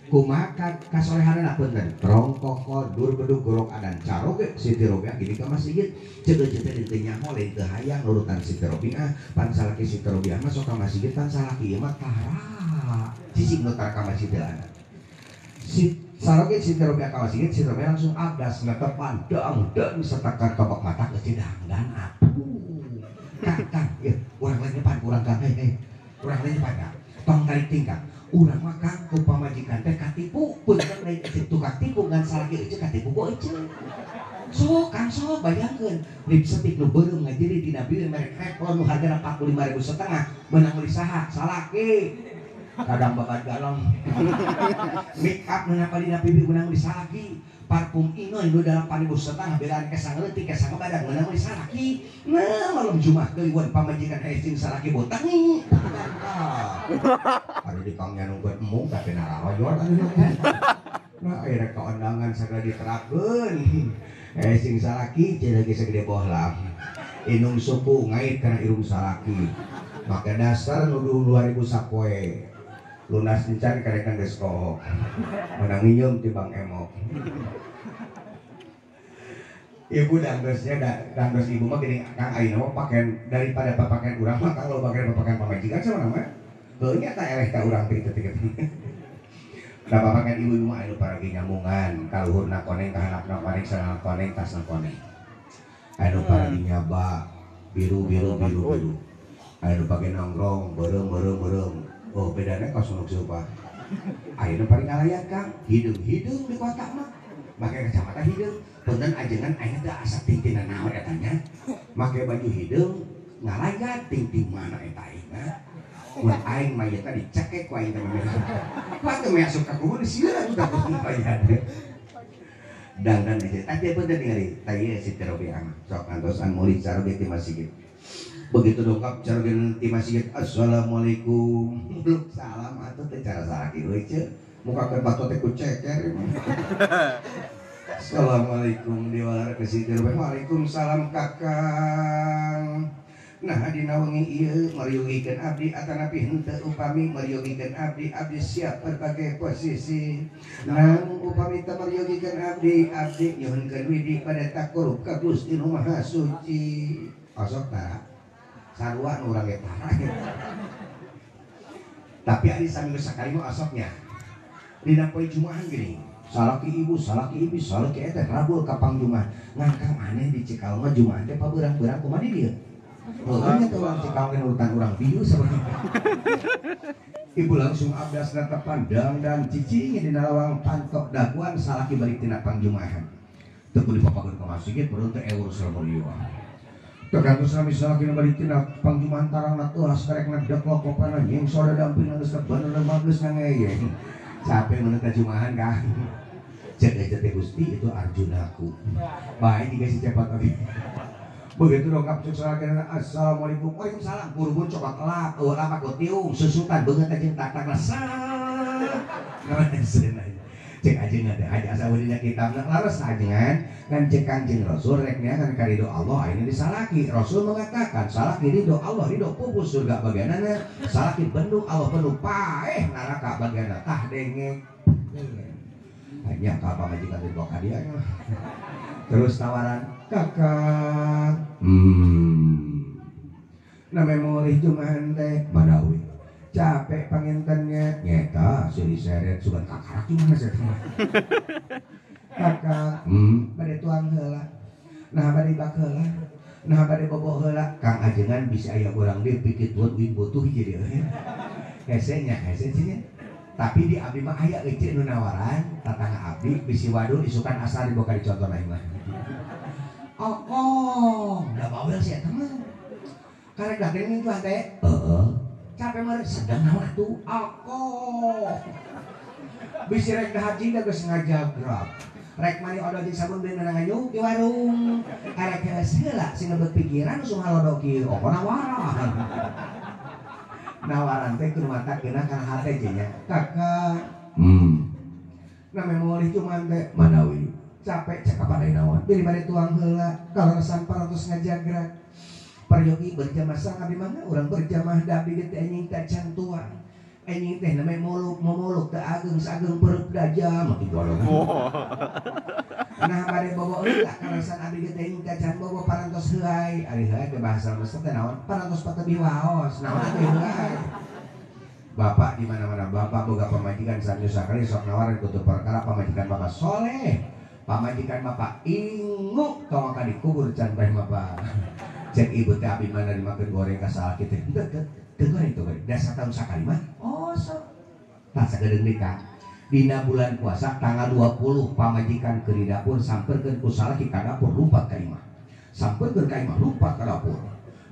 Kumaha kasolehanana punten rongkoko dur bedug gorok adan caroge Siti Robiah gini ka masjid ceuk teh teu nyaho lain teu hayang nurutan Siti Robiah pan salaki Siti Robiah mah sok ka masjid pan salaki ieu mah tara cicing nu tara ka masjid lana si saroge Siti Robiah ka masjid Siti Robiah langsung abdas netepan dang dang setakar kabak mata geus dangdan atuh kang kang ieu urang lain depan urang kang hei urang lain depan kang tong tarik tingkah urang mah kang ku pamajikan teh katipu punten lain tukang tipu ngan salaki euceu katipu ku euceu sok kang sok bayangkeun lipstik nu beureum ngajeri dina bibir merek Revlon nu hargana 45.500 meunang meuli saha salaki kadang babat galong make up nu napa dina bibir meunang meuli salaki parfum Inoy nu 8.500 belaan kesang leutik kesang badan meunang meuli salaki nah malam Jumat keuliwon pamajikan hayang salaki botak nih. Ada di kangnya nungguan emung tapi nararoyor nah akhirnya keundangan segera diterapkan sing salaki jadi lagi segede bohlam inung suku ngait karena irung salaki maka dasar nuduh 2000 sapoe lunas encan karekan geus kohok menang nyium tibang emok. Ibu dangdosnya dangdos ibu mah gini kang ayeuna mah pakaian daripada pakaian urang mah kalau pakaian pakaian pamajikan sama nama heuh nya tah eleh ka urang teh kitu. Da pakaian ibu mah anu paragi nyambungan ka luhurna koneng ka handapna koneng sarana koneng tasna koneng. Anu paragi nyaba biru biru biru biru. Anu pake nongkrong beureum beureum beureum. Oh bedana ka sunuk seupa. Ayeuna paling ngalayan kang hideung-hideung di kota mah. Make kacamata hideung, punten ajengan ayeuna teh asa tingtina naon eta nya. Make baju hideung ngalayat ting-ting mana eta ayeuna. Mun aing mah ieu teh dicekek ku aing teh mah. Kuat teh asup ka kubur sieun atuh teh bayar. Dangdan aja. Tah teh punten ningali, tah ieu Siti Robiah mah. Sok ngantosan mulih caroge ti masjid. Begitu dongkap carogen ti masjid, assalamualaikum. Belum salam atuh teh cara salaki euy ceu. Muka keur bato teh ku ceker. Assalamualaikum diwalar ke situ. Waalaikumsalam kakang. Nah dina wengi ieu meryogikeun abdi atanapi henteu upami meryogikeun abdi, abdi siap berbagai posisi. Namun upami teu meryogikeun abdi, abdi nyuhunkeun widi pada takurub ka Gusti Nu Maha Suci. Osok tara sarua nu urang ge tara. Tapi ari saminggu sakali mah osoknya. Dina poe Jumahan geuning. Salaki ibu, salaki ibu, salaki eta rabul ka pangjumahan. Ngangkang aneh di Cikalong mah Jumahan teh pabeurang-beurang kumaha di dieu. Pokoknya tuh orang Cikalong urutan orang biu sebenarnya. Ibu langsung abdas nata pandang dan cicing di lawang pantok daguan salaki balik tina pangjumahan. Teu kudu dipapakeun ka masjid perlu teh eur salmuriwa. Tekan terus sami salaki balik tina pangjumahan tarangna teuas karekna deklok kopana jeung soda damping geus kabener geus ngangeyeng. Capek meunang ka jumahan kah? Cek aja teh Gusti itu Arjunaku. Baik jika si cepat oke. Begitu dongkap cek salakina assalamualaikum. Waalaikumsalam. Buru-buru cokot elap, eueuh lama ku tiung susutan beungeut jeung tak-tak sa. Cek ajengan teh aja asa dina kitabna laras ajengan ngan cek Kangjeng Rasul rek neangan ka ridho Allah ayeuna disalaki. Rasul mengatakan salaki ridho Allah ridho pupus surga bagianana, salaki bendung Allah penuh paeh neraka bagianana tah dengeng. Hanya ka pamajikan ridho ka dia. Terus tawaran kakak. Namanya mulih jumahan teh manawi. Capek pangintennya nyeta suri seret sugan kakarak gimana sih kakak bade tuang heula nah bade bak heula nah bade bobo heula kang ajengan bisa aya urang deui pikituan uing butuh hiji deui hese nya hese nya tapi di abdi mah aya ece nu nawaran tatangga abdi bisi wadul isukan asal diboga dicontoh aing mah oh da bawel sih eta mah karek dagang itu teh heeh capek mah sedang naon atuh aku bisi rek haji da geus ngajagrab rek mani odol jeung sabun beun meunang nganyuk di warung arek heus heula sing ngebet pikiran usum halodo kieu oh nawaran nawaran teh kudu mata geunah kana hate je nya kakak namanya mulih cuman teh manawi capek cek kapada naon bilih bade tuang heula kaleresan parantos ngajagrag peryogi berjamaah sang abdi mangga urang berjamaah da abdi teh anjing teh can tua anjing teh namanya muluk momoluk teh ageng sageng perep dajam mati golongan nah bade bobo heula kaleresan abdi teh anjing teh can bobo parantos heuay ari heuay teh bahasa mesti teh naon parantos patebih waos naon atuh heuay bapak di mana-mana bapak boga pamajikan sambil sakali sok nawaran kutu perkara pamajikan bapak soleh pamajikan bapak ingu tong akan dikubur can bae bapak cek ibu teh abi mana dimakan goreng ka salaki teh henteu teu goreng teu goreng da sataun sakali mah oh sok tah sagedeung deui ka dina bulan puasa tanggal 20 pamajikan keur di dapur samperkeun ku salaki ka dapur lumpat ka imah samperkeun ka imah lumpat ka dapur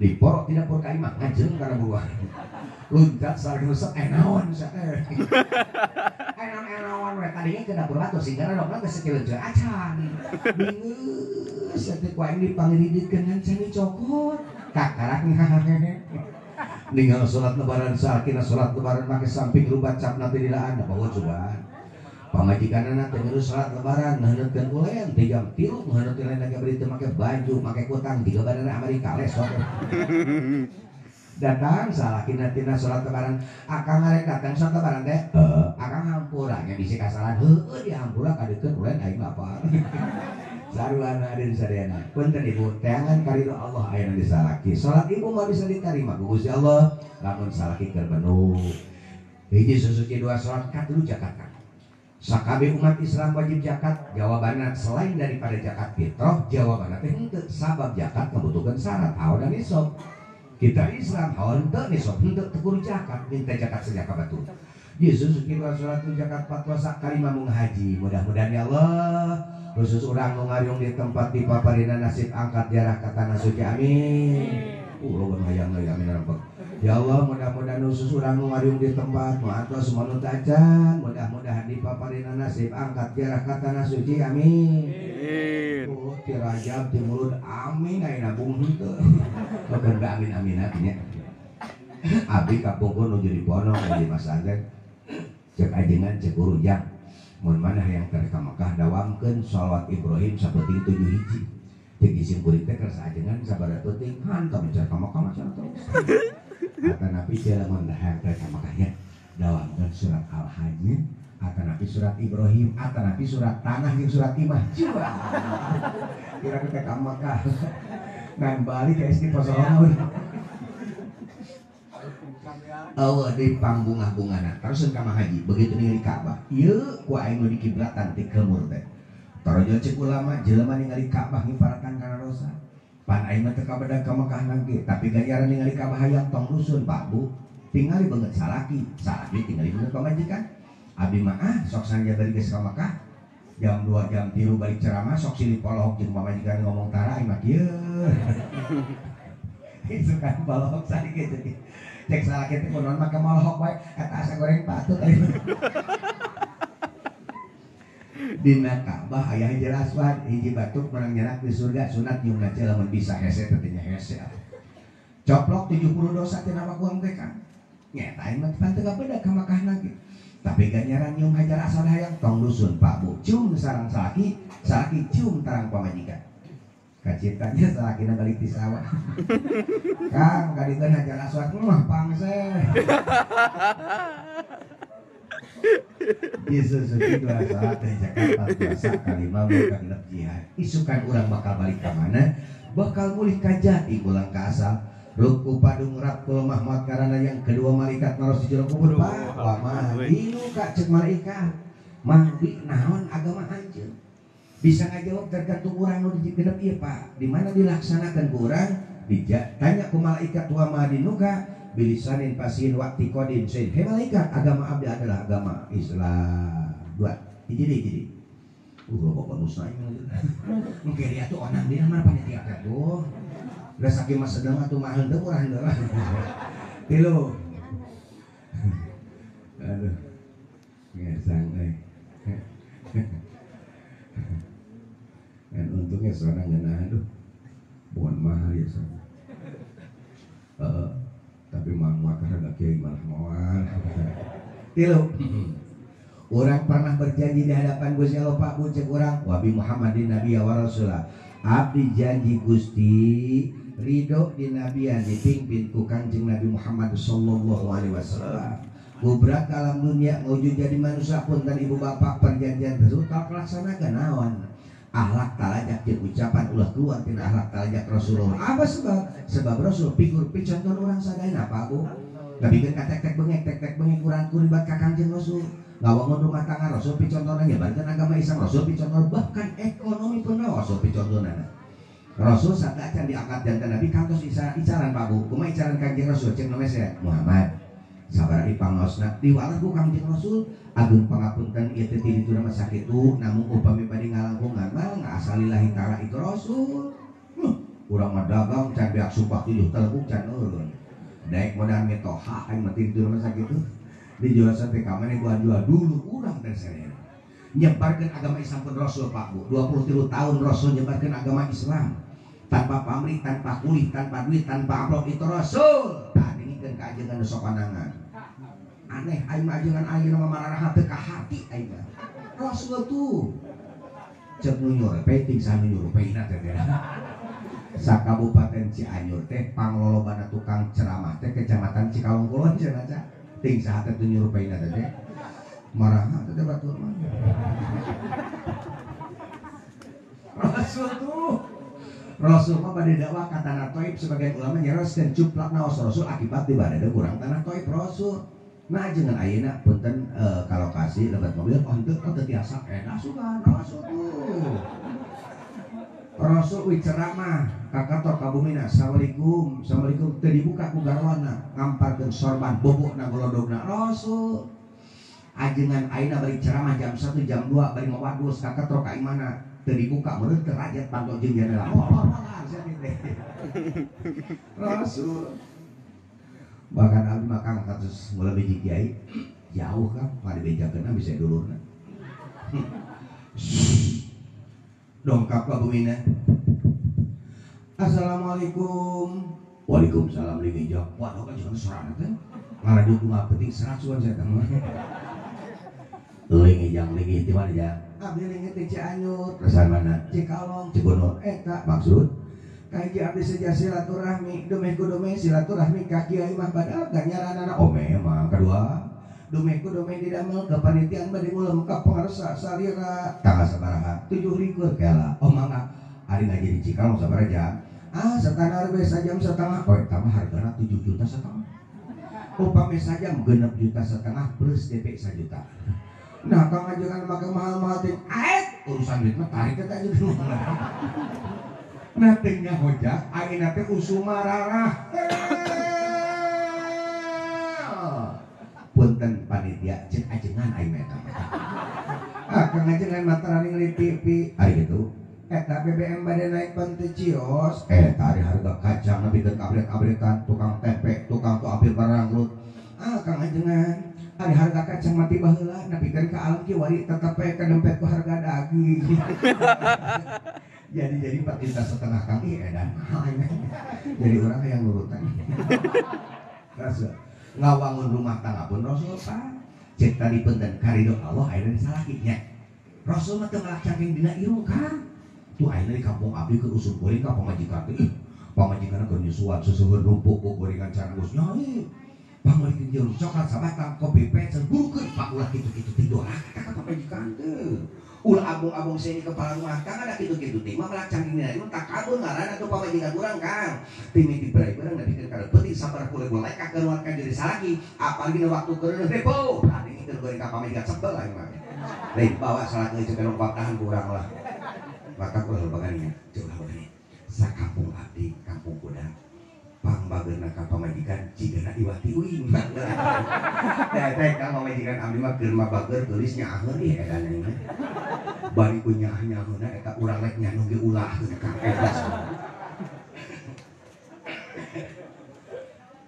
diporok di dapur ka imah ngajeng kana buah luncat salaki resep naon teh enaon we tadinya ke dapur batu singkana dok geus sakieu acan bingeus teh ku aing dipangiriditkeun ngan cani cokot kakarak ngahehe ninggal salat lebaran salakina salat lebaran make samping rubat capna teh dilaan da bawa cobaan pamajikanna teh ngurus salat lebaran ngeuneutkeun ulen teh jam 3 ngeuneutkeun ulen lagi beri teh make baju make kutang tiga bandara Amerika lesok datang salakina tina salat lebaran akang arek datang salat lebaran teh akang hampura nya bisi kasalahan heueuh dihampura kadeukeun ulen aing lapar saruana ada di sadayana punten ibu teangan karidho Allah aya di salaki salat ibu mah bisa diterima ku Gusti Allah lamun salaki keur penuh hiji susuci dua salat katilu zakat sakabeh umat Islam wajib zakat jawabanna selain daripada zakat fitrah jawabanna teh henteu sabab zakat membutuhkan syarat haul dan nisab kita Islam haul henteu nisab henteu teu kudu zakat minta zakat saja ka batur Yesus kira salat zakat fatwa sakalima mung haji mudah-mudahan ya Allah khusus urang nu ngariung di tempat di paparina nasib angkat jarah ka tanah suci amin. Loba hayang euy amin rampek. Ya Allah mudah-mudahan khusus urang nu ngariung di tempat nu atos nu tacan mudah-mudahan di paparina nasib angkat jarah ka tanah suci amin. Amin. Oh, ti Rajab ti Mulud amin aya nabung henteu. Keun amin amin nya. Abdi kapungkur nu jadi ponong di masantren. Cek ajengan cek guru jang. Mun mana yang ka Mekah dawamkeun sholawat Ibrahim sapenting 7 hiji. Cek isim kuring teh kersa ajengan sabada penting hantam bicara ka Mekah macam terus. Atanapi lamun hayang ka Mekah nya dawamkeun surat Al-Hajj, atanapi surat Ibrahim, atanapi surat tanah jeung surat Imah. Coba. Kira kita ka Mekah. Ngan balik ka SD posoron. Allah di pangbungah-bungana terusan ka haji begitu ningali Ka'bah ieu ku aing nu dikiblatan ti kemur teh tarajo cek ulama jelema ningali Ka'bah ngiparatan kana dosa pan aing mah teu kabedag ka Mekah ge tapi ganjaran ningali Ka'bah hayang tong rusun Pak Bu tingali beungeut salaki salaki tingali beungeut pamajikan abdi mah ah sok sanja bari geus ka Mekah jam 2 jam 3 balik ceramah sok silih polohok jeung pamajikan ngomong tara aing mah kieu itu kan polohok saliki jadi cek salaki teh kunaon make molohok wae eta asa goreng patut aing. Dina Ka'bah aya hiji aswad hiji batuk menang nyerak di surga sunat nyumna teh lamun bisa hese teh nya hese. Coplok 70 dosa tina wakuang teh kan. Nya eta aing mah pan teu kabedag ka Mekah ge. Tapi ganjaran nyium hajar aswad hayang tong dusun Pak Bu. Cium sarang salaki, salaki cium tarang pamajikan. Kacitanya salakina balik di sawah. Kang, kadikeun hajar aswad mah pangse. Yesus suci dua salat dari Jakarta puasa kalima bukan genep jihad. Isukan urang bakal balik ka mana? Bakal mulih ka jati ulang ka asal. Ruku padung rap kulemah maut karena yang kedua malaikat naros di jero kubur. Pak, wa ma dinuka cek malaikat. Mangdi naon agama anjeun? Bisa ngajawab tergantung orang nu digenep ieu Pak. Di mana dilaksanakan ku urang? Ditanya ku malaikat wa ma dinuka bilisanin pasin waktu kodin sein. Hei malaikat, agama abdi adalah agama Islam. Dua, hiji deui hiji. Loba bonusna ieu. Engke dia tuh onang dia mana panitia teh tuh. Udah saking mah sedang atuh mah henteu urang henteu. Tilu. Aduh. Ngesang euy. Dan untungnya seorang ngeunah aduh. Bukan mahal ya sana. Tapi mah muat harga kiai malah moal. Tilu. Orang pernah berjanji di hadapan Gusti Allah Pak Bu cek urang wabi Muhammadin nabiyya wa rasulah. Abdi janji Gusti ridho di nabiyan dipimpin ku Kanjeng Nabi Muhammad sallallahu alaihi wasallam. Gubrak alam dunia ngawujud jadi manusia pun dan ibu bapak perjanjian tersebut tak laksanakan naon. Akhlak talajak jeung ucapan ulah keluar tina akhlak talajak Rasulullah. Apa sebab? Sebab Rasul figur picontohan urang sadayana Pak Bu. Nabikeun ka tek-tek bengek, tek-tek bengek urang kuribat ka Kanjeng Rasul. Ngawangun rumah tangga Rasul picontohna nyebarkeun agama Islam Rasul picontohna bahkan ekonomi pun Rasul picontohna. Rasul saacan diangkat jantan Nabi kantos icaran Pak Bu. Kumaha icaran Kanjeng Rasul cek namanya Muhammad. Sabar ipangaosna diwalah ku Kanjeng Rasul agung pangapunten ieu teh ti ditu mah sakitu namung upami bade ngalangkungan mah ngasalillahi taala itu Rasul. Urang mah dagang can beak sumpah tujuh telekung can eureun. Daek modal mitoha aing mah ti ditu mah sakitu. Dijual sampai ka maneh gua jual dulu urang teh sareng. Nyebarkeun agama Islam pun Rasul Pak Bu. 23 tahun Rasul nyebarkeun agama Islam. Tanpa pamrih, tanpa kulih, tanpa duit, tanpa amplop itu Rasul. Tah dengikeun ka ajengan nu sokonangan. Aneh aing mah ajengan ayeuna mah mararaha teu ka hati aing mah. Rasul tuh cek nu nyurupei ting saha nu nyurupeina teh teh. Sakabupaten Cianjur teh panglolobana tukang ceramah teh kecamatan Cikalong Kulon cenah ca. Ting saha teh nu nyurupeina teh teh. Maraha teh batur mah. Rasul tuh Rasul mah bade dakwah ka tanah Thaif sebagian ulama nyeroskeun cuplak naos Rasul akibat di badada kurang tanah Thaif Rasul. Nah jangan ayeuna punten ka lokasi lebat mobil oh henteu oh teu tiasa enak sugan Rasul tuh. Rasul uih ceramah ka kantor ka bumina assalamualaikum assalamualaikum teu dibuka ku garwana ngamparkeun sorban bobokna golodogna Rasul. Ajengan ayeuna bari ceramah jam 1 jam 2 bari mawadus ka kantor ka imana teu dibuka meureun teu rajat panto jeung jandela. Rasul bahkan abdi mah kang kasus mulai biji kiai jauh kan pari bejakeunna bisa dulurna. Dongkap ka bumina. Assalamualaikum. Waalaikumsalam lingi jawab. Waduh kan jangan serana teh. Ngarajuk bunga penting serasuan saya teh. Lingi jang lingi di mana jang? Abdi lingi ti Cianjur. Resan mana? Cikalong, Cigunur. Eta maksud kahiji abdi seja silaturahmi, dumeh ku dumeh silaturahmi ka kiai mah badal ganjaranana. Oh memang. Kedua, dumeh ku dumeh didamel kepanitiaan bade ngulem ka pangarsa salira. Tanggal sabaraha? 7 kela. Oh mangga. Ari ngaji di Cikalong sabaraha jam? Ah, standar we sajam setengah. Oh, eta mah hargana 7 juta setengah. Upami sajam 6 juta setengah plus DP 1 juta. Nah, kang ajengan make mahal-mahal teh. Aet, urusan duit mah tarik eta aja. Nah, teh nya hojak, ayeuna teh usumararah. Punten panitia ceuk ajengan aing mah eta. Ah, kang ajengan mah tara ningali TV. Ari kitu. Eta BBM bade naik pan teu cios. Eta ari harga kacang nepikeun kabret-kabretan, tukang tempe, tukang tu apil baranglut. Ah, kang ajengan ari harga kacang mati baheula nepikeun ka alam kieu wari tetep we kadempet ku harga daging. Jadi 4,5 juta kang ih edan mahal. Jadi orang yang nurutan. Rasul ngawangun rumah tangga pun Rasul Pak. Cek tadi punten karido Allah ayeuna disalaki nya. Rasul mah teu ngalak cangking dina irung Kang. Tuh ayeuna di kampung abdi keur usum goreng ka pamajikan teh. Ih, pamajikanna keur nyusuan seuseureuh numpuk ku gorengan caranggus. Nya ieu. Pangolikeun jeruk coklat sabatang kopi pecel burukeun pak ulah kitu-kitu teh doraka ka pamajikan teh. Ulah abung-abung seni kepala rumah tangga ada kitu-kitu teh mah melak cangking dina irung takabur ngaranna tuh pamajikan urang Kang. Timiti berai barang nepikeun ka peuting sabar kule boleh ka keluarkan diri salaki apalagi na waktu keur repo. Tadi keur goreng ka pamajikan sebel aing mah. Lain bawa salaki ceuk lompat tahan ku urang lah. Maka ulah bagannya, ulah bagannya. Sakampung abdi, kampung kuda, pangbageurna ka pamajikan cigana iwati uing. Teh teh ka pamajikan abdi mah keur mabageur geulis nyaaheun ih edan aing mah. Bari ku nyaah-nyaaheunna eta urang rek nyanu ge ulah ka eta.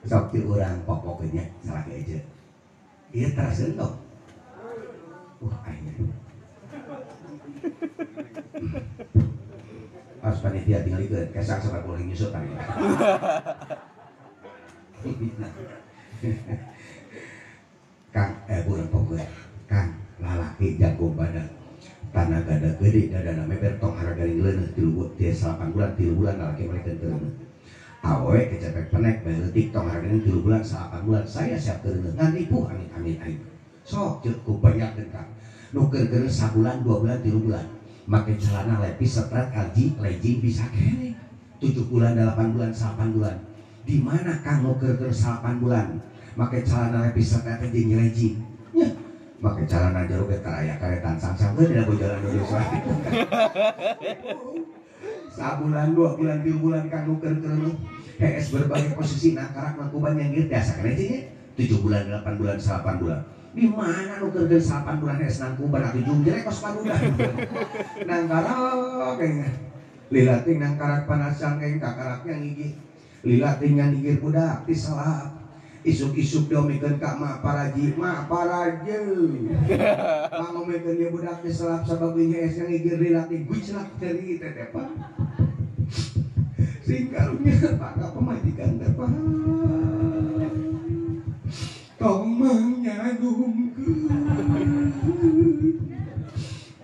Sok ti urang popokeun nya salaki aja. Ieu teraseun tong. Aing. Harus panitia tinggal ikut kesak sampai boleh nyusut tadi. Kang, bukan pokoknya Kang, lalaki jago badan tanaga da gede dadana meber tong harga leuneuh 8 bulan 3 bulan lalaki mereka teu leuneuh. Awewe kecepek penek bae leutik tong harga 3 bulan 8 bulan saya siap teu leuneuh ngan ripuh amit amit aing. Sok ceuk ku banyak Kang. Nu keur-keur sabulan 2 bulan 3 bulan make celana lepis setret LG legging bisa kene 7 bulan 8 bulan 8 bulan di mana Kang nu keur-keur 8 bulan make celana lepis setret jeung legging nya make celana jero ge taraya karetan sangsang geus dina bojalan dosa. Sabulan 2 bulan 3 bulan Kang nu keur-keur hees berbagai posisi nakarak nangkuban yang geus biasa kene nya 7 bulan 8 bulan 8 bulan di mana nu keur 8 bulan hees nangkuban atuh jung jelek kos padudan. Nangkarak kayaknya lilating nangkarak panas cangkeng kakaraknya ngigih lilating yang ngigir budak diselap isuk-isuk diomikeun ka ma paraji ma paraji pangomikeun ieu budak diselap sabab hees yang ngigir lilating guclak dari teh teh Pak sing karunya Pak ka pamajikan teh Pak tong manyanungkeun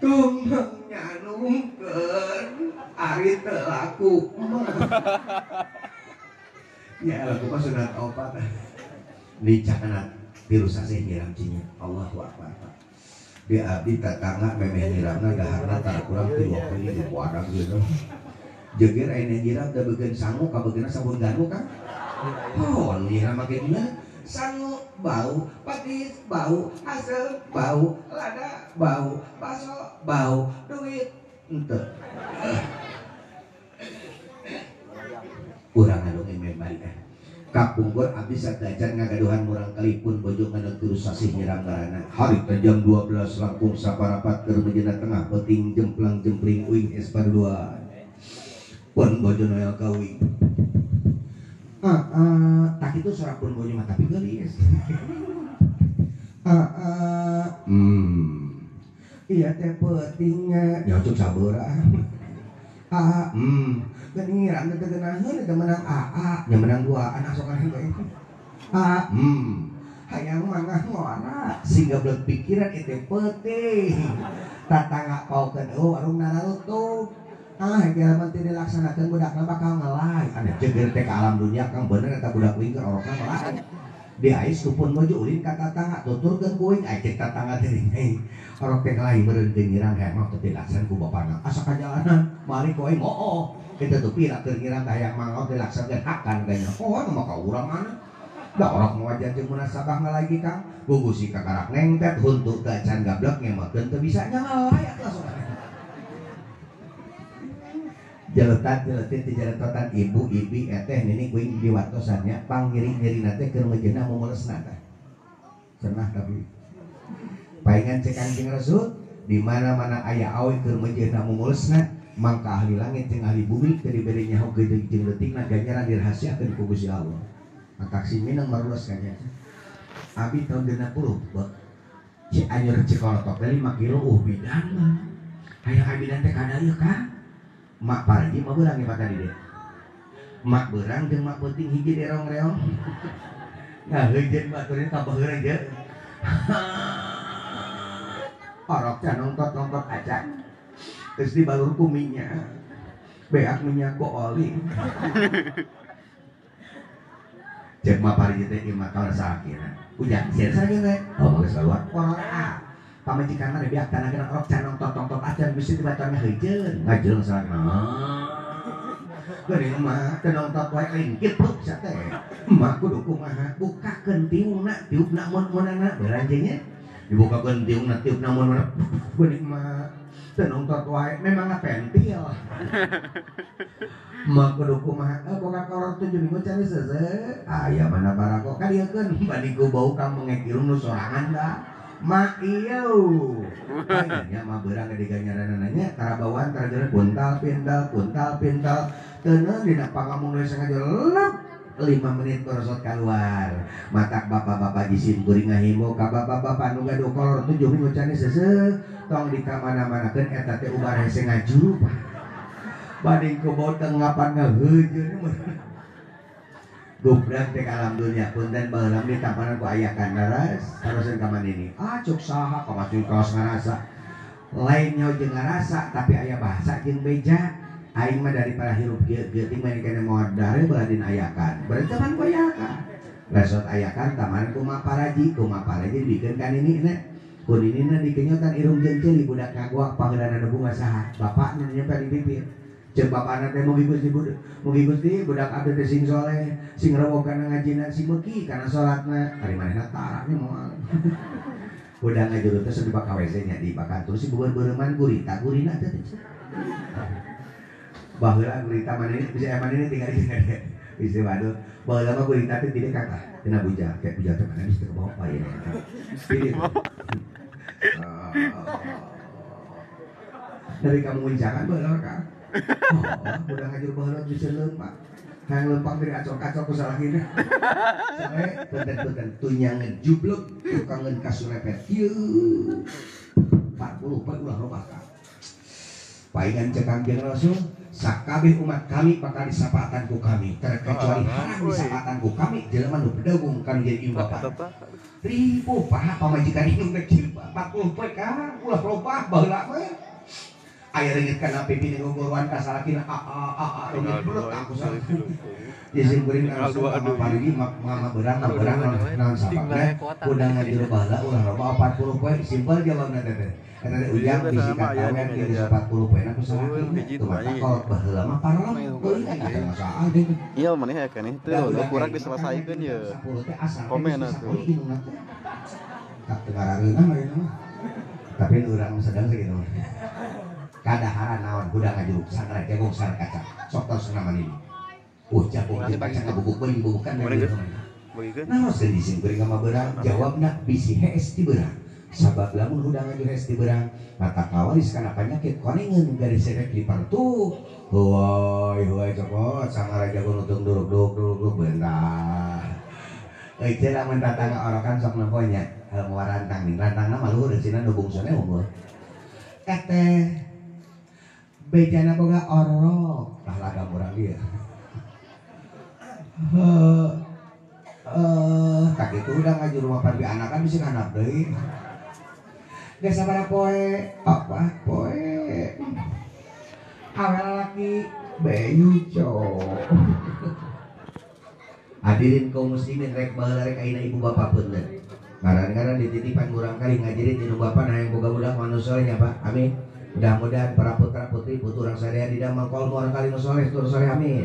tong manyanungkeun ari teu laku mah nya laku mah sunat opat dicakana tilu sasih nyiram cinya Allahu akbar. Di abdi tetangga memeh nyiramna daharna tara kurang 3 waktu di kuadang gitu. Jeger ayeuna nyiram da beukeun sangu ka beukeunna sabun ganu kan. Oh, nyiram make dina sangu bau, patis bau, hasil bau, lada bau, baso bau, duit ente. Urang ngadongeng membari kan. Kapungkur abdi sadacan ngagaduhan murang kalipun bojo ngadeg terus sasih nyiram garana. Hari teh jam 12 langkung saparapat keur mejena tengah peuting jemplang jempling uing es paduan. Pun bojo noel ka uing. Tak itu suara pun bojo mah tapi geulis. Iya teh peutingnya. Nyocok sabeurah. A geuning ngirang teh geunaheun eta menang AA nya menang duaan asokan bae A hayang mangah ngora sehingga beleg pikiran itu peuting tatangga paukeun eueuh warung nararutup ah hege teu dilaksanakeun budakna bakal ngelay ane jeger teh ka alam dunia kang bener eta budak wing keur orokna ngelay diais kupun mojo ulin ka tatangga tuturkeun ku wing cek tatangga teh orok teh ngelay meureun teu ngirang hayang mah teu dilaksan ku bapana asa ka jalanan mari ku aing oo kitu tuh pira keur ngirang hayang mah teu dilaksankeun hakan ganya oh mah ka urang mana da orok mawajan jeung munasabah ngalai kang gugusi kakarak nengtet huntu teu acan gablek ngemokeun teu bisa ngalai atuh langsung jeletan jeletin ti jeletotan ibu ibi eteh nini kuing diwartosannya pang nyeri-nyerina teh keur mejeuna mumulesna teh cenah tapi paingan cek Kanjeng Rasul di mana-mana aya awe keur mejeuna mumulesna mangka ahli langit jeung ahli bumi teu dibere nyaho geudeung jeung leutikna ganjaran dirahasiakeun ku Gusti Allah. Taksi minang marulas kayaknya. Abi tahun 60 Cianjur Cikolotok teh 5 kilo bidan mah. Hayang abidan teh kada ieu ka. Mak parji mah beurang ieu tadi deh. Mak beurang jeung mak peuting hiji derong-reong. Nah heujeun baturna ka baheurang je. Orok can nongtot-nongtot acan. Geus dibalur ku minyak. Beak minyak ku oli. Cek mah pariji teh ieu mah kawan salakina. Ujang sieun salakina teh. Oh geus keluar. Korora. Pamajikan mah beak tanah kana orok can nongtot-nongtot acan bisi dibaturna heujeun. Ngajeung salakina. Geuning mah teu nongtot wae lingkit pluk sia teh. Emak kudu kumaha bukakeun tiungna, tiupna mun-munana beranjingnya. Dibukakeun tiungna, tiupna mun-munana. Geuning mah teu nongtot wae memang pentil. Mak kudu kumaha boga kolor 7 minggu can seuseuh aya mana barako ka dieukeun banding ku bau ka mengek irung nu sorangan da mak ieu nya mah beurang diganyaranana nya karabawaan tarajeun puntal pintal teuneun dina pangamung we sengaja lep 5 menit borosot keluar matak bapak-bapak jisim kuring ngahimbo ka bapak-bapak nu gaduh kolor 7 minggu can seuseuh tong dikamana-manakeun eta teh ubar hese ngajuru banding ku bau tenggapan ngaheujeun gubrak teh alam dunia punten baheula di tampanan ku aya kandaras taroseun ka manini ah cuk saha ka kaos ngarasa lain nyaho jeung ngarasa tapi aya bahasa jeung beja aing mah daripada hirup kieu geuting mah kana modar bae dina ayakan berarti taman ku ayakan resot ayakan taman kumaha paraji dibikeun ka ninina ku ninina dikenyotan irung jeung ceuli budak ngagoak paheulana nu bunga saha bapakna nyampe di bibir Cek bapakna teh mugi Gusti mugi Gusti budak abdi teh sing soleh sing rewog kana ngajina sing beuki kana salatna ari manehna taranya moal budak ngajuru teh sok dibaka WC nya dibakan terus si beureum-beureuman gurita gurina teh baheula gurita maneh bisa maneh tinggal di sini bisa waduh baheula mah gurita teh tidak kata tina bujal kayak bujal teh mana bisa ke bawah ya dari kamu nguncangan baheula ka oh, udah ngajur baheula bisa leumpang. Hayang leumpang dari acok-acok ku salahina. Sare benten-benten tunyangan jublek tukangeun kasurepet. Ieu 40 poe ulah robah ka. Paingan cek Kangjeng Rasul, sakabeh umat kami bakal disapaatan ku kami, terkecuali haram disapaatan ku kami jelema nu bedagung kan jadi ieu bapak. Ribu paha pamajikan indung teh 40 poe ka ulah robah baheula mah. Aya reungit kana pipi gogoruan ka salakina a a a a reungit belut aku salah. Jisim kuring langsung mama parigi mama beurang naon sababna udah ngajuru baheula ulah loba 40 poe simpel jawabna teh. Eta teh ujang bisi katawen geus 40 poe na ku salakina. Tuh kolot baheula mah paralem teuing ada masalah deui. Iya maneh aya keneh teu kurang diselesaikeun ye. Komen atuh. Tak teu ngarareunah ayeuna mah. Tapi urang sedang sakitu mah. Kadaharan naon budak ngajuruk sangara jagung sangara kacang sok tos nama ini jagung jeung kacang ngabubuk beuling bubukan naon seun disim kuring mah beurang jawabna bisi hees ti beurang sabab lamun hudang ngajur hees ti beurang mata kawaris kana panyakit konengeun garis efek di partu huai huai cokot sangara jagung nutung duruk duruk duruk beunah euy teh lamun tatangga orokan sok nempo nya moal rantang ning rantangna mah luhur sina nu bungsone unggul teh Bejana boga orok tah lagam urang ieu. Tak itu udah ngaji rumah parbi anakan bisa nganap deui. Geus sabaraha poe? Apa poe? Awel laki beyu cok. Hadirin kaum muslimin rek baheula rek ayeuna ibu bapak punten. Ngaran-ngaran dititipan urang kali ngajirin indung bapak hayang boga budak anu soleh nya Pak. Amin. Mudah-mudahan para putra putri putu urang sadaya di damel kolmu urang kali nu soleh tur soleh amin.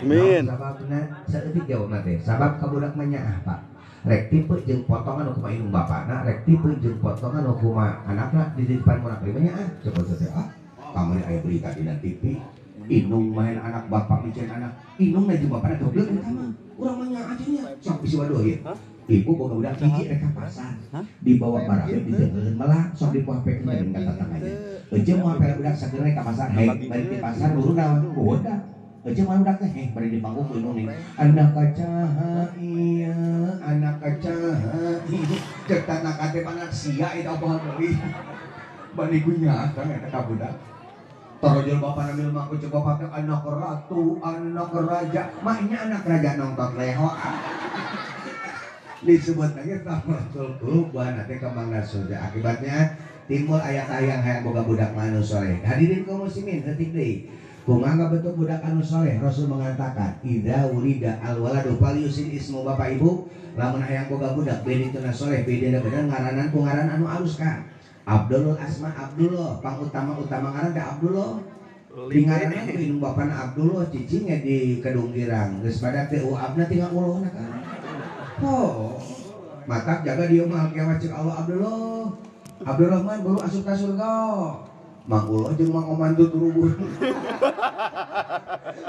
Amin. Sababna saeutik jawabna teh. Sabab ka budak mah nyaah Pak. Rek tipe jeung potongan nu kumaha indung bapana, rek tipe jeung potongan nu kumaha anakna dititipan urang kali mah nyaah. Coba teh ah. Kamari aya berita dina TV, indung main anak bapak micen anak, indung na jeung bapana goblok eta mah. Urang mah nyaah aja nya. Sok bisi waduh ieu. Ibu boga budak hiji rek ka pasar, dibawa barang dijengkeun melah, sok dipoapekeun jeung ka tatangganya. Eujeung moal pera budak sakeun rek ka pasar, hei bari di pasar buru naon? Budak. Eujeung moal budak teh hei bari di panggung ku indung nih. Anak kacaha ieu, anak kacaha ieu. Cek tanah teh anak sia eta opohan deui. Bani ku nyaah kan eta ka budak. Torojol bapak namil mah ku cek bapak teh anak ratu, anak raja. Maknya anak raja nongtot leho. Disebut lagi tamratul qulub wa nanti kemangna surga. Akibatnya timbul ayat ayang hayang boga budak anu soleh. Hadirin kaum muslimin detik deui. Kumaha bentuk budak anu soleh? Rasul mengatakan idza wulida al waladu falyusin ismu. Bapak ibu lamun hayang boga budak bedi teu soleh bedi bener ngaranan ku ngaran anu alus ka. Abdul Asma Abdullah pangutama-utama ngaran teh Abdullah. Di ngaranan ku indung bapana Abdullah cicingnya di Kedung Girang. Geus pada teh uabna tinggal ulohna kan. Oh, matak jaga dia mah kiamat cek Allah Abdullah. Abdurrahman baru asup ka surga. Mang Uloh jeung Mang Oman tuh turubur.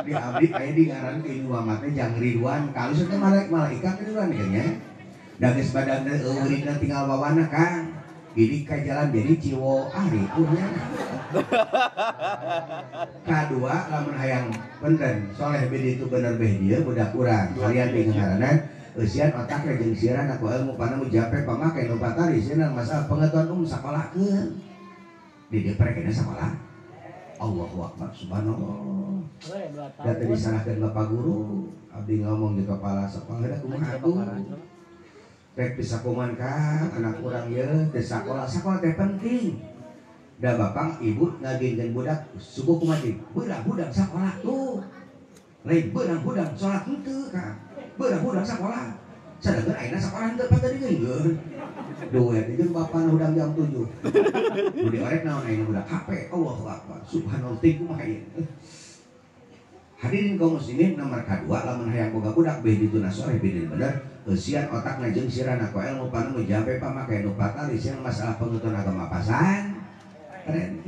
Di abdi aya di ngaran ke indung mah teh Jang Ridwan. Kalau teh malaikat Ridwan kayaknya. Da geus badan teh eureunna tinggal bawana Kang. Jadi ka jalan jadi ciwo ah ripuhnya. Kadua lamun hayang punten soleh bedi itu bener beh dieu budak urang. Kalian di ngaranan eusian otak jeung siaran aku ilmu panamu jape pamake nu patari sieun masalah pengetahuan umum sakolahkeun. Di dieu parekena sakolah. Allahu akbar subhanallah. Da teu disalahkeun bapak guru, abdi ngomong di kepala sekolah da kumaha atuh. Rek bisa kuman kang anak urang ieu teu sakolah, sakolah teh penting. Da bapak ibu ngagengkeun budak subuh kumaha deui? Beurang hudang sakolah tuh. Lain beurang hudang salat henteu kang. Beurang hudang sakolah. Sadengkeun ayeuna sakolah henteu patah digeunggeun. Duh eta jeung bapana hudang jam 7. Nu diorek naon ayeuna budak HP. Allahu akbar. Subhanallah teh kumaha ieu. Hadirin kaum muslimin nomor kadua lamun hayang boga budak beh dituna sore beh bener eusian otakna jeung sirana ku ilmu panu jampe pamake nu patali sieun masalah pengetahuan agama pasan. Keren.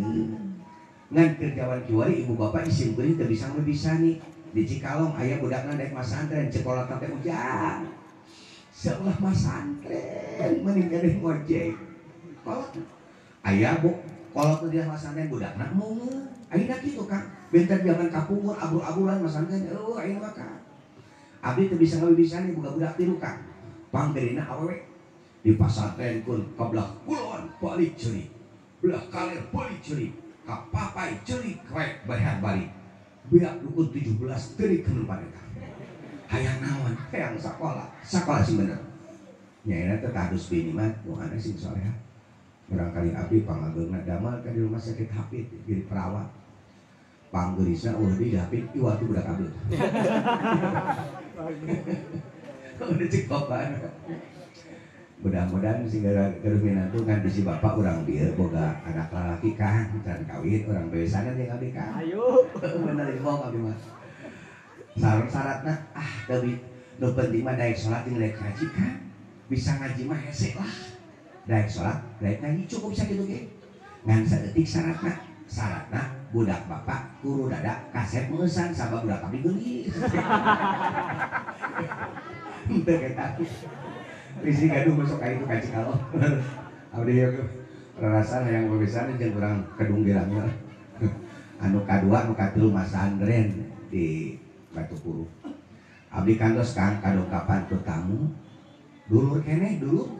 Ngan kerjawan kiwari ibu bapak isim beuring teu bisa bisa nih. Di Cikalong aya budakna daek masantren sekolah teh ujang. Seolah masantren mending keneh ngojek. Kolot aya bu, kolot teh dia masantren budakna moal. Ayeuna kitu Kang, benten zaman kapungkur abur-aburan masantren eueuh ayeuna mah Kang. Abdi teu bisa ngabibisani boga budak tilu Kang. Panggerina awewe di pasantren kun ka belah kulon balik ceuri. Belah kaler balik ceuri, ka papai ceuri krek barehan balik. Beak dukun 17 teurik paneta. Hayang naon? Hayang sakola. Sakola sing bener. Nyaina teh tadus bini mah nu aneh sing soleha. Barangkali abdi pangageungna damal ka di rumah sakit Hafid jadi perawat. Panggerisna eueuh di Hafid iwal ti budak abdi. Udah cek bapana. Mudah-mudahan sing gaduh minantu ngan bisi bapak urang dieu boga anak lalaki kang can kawin urang bebesanan jeung abdi kang. Ayo. Bener ieu abdi mah. Syarat-syaratna ah deui nu penting mah daek salat jeung daek ngaji kang. Bisa ngaji mah hese lah. Daek salat, daek ngaji cukup sakitu ge. Ngan saeutik syaratna, syaratna budak bapak kuru dada kasep meusan sabab budak abdi geulis. Henteu eta. Bisi gaduh masuk ka itu ka Cikalong. Abdi ieu rarasana hayang bebesanan jeung urang Kedung Girangnya. Anu kadua anu katilu masantren di Batu Puru. Abdi kantos Kang kadongkapan ku tamu. Dulur keneh dulur.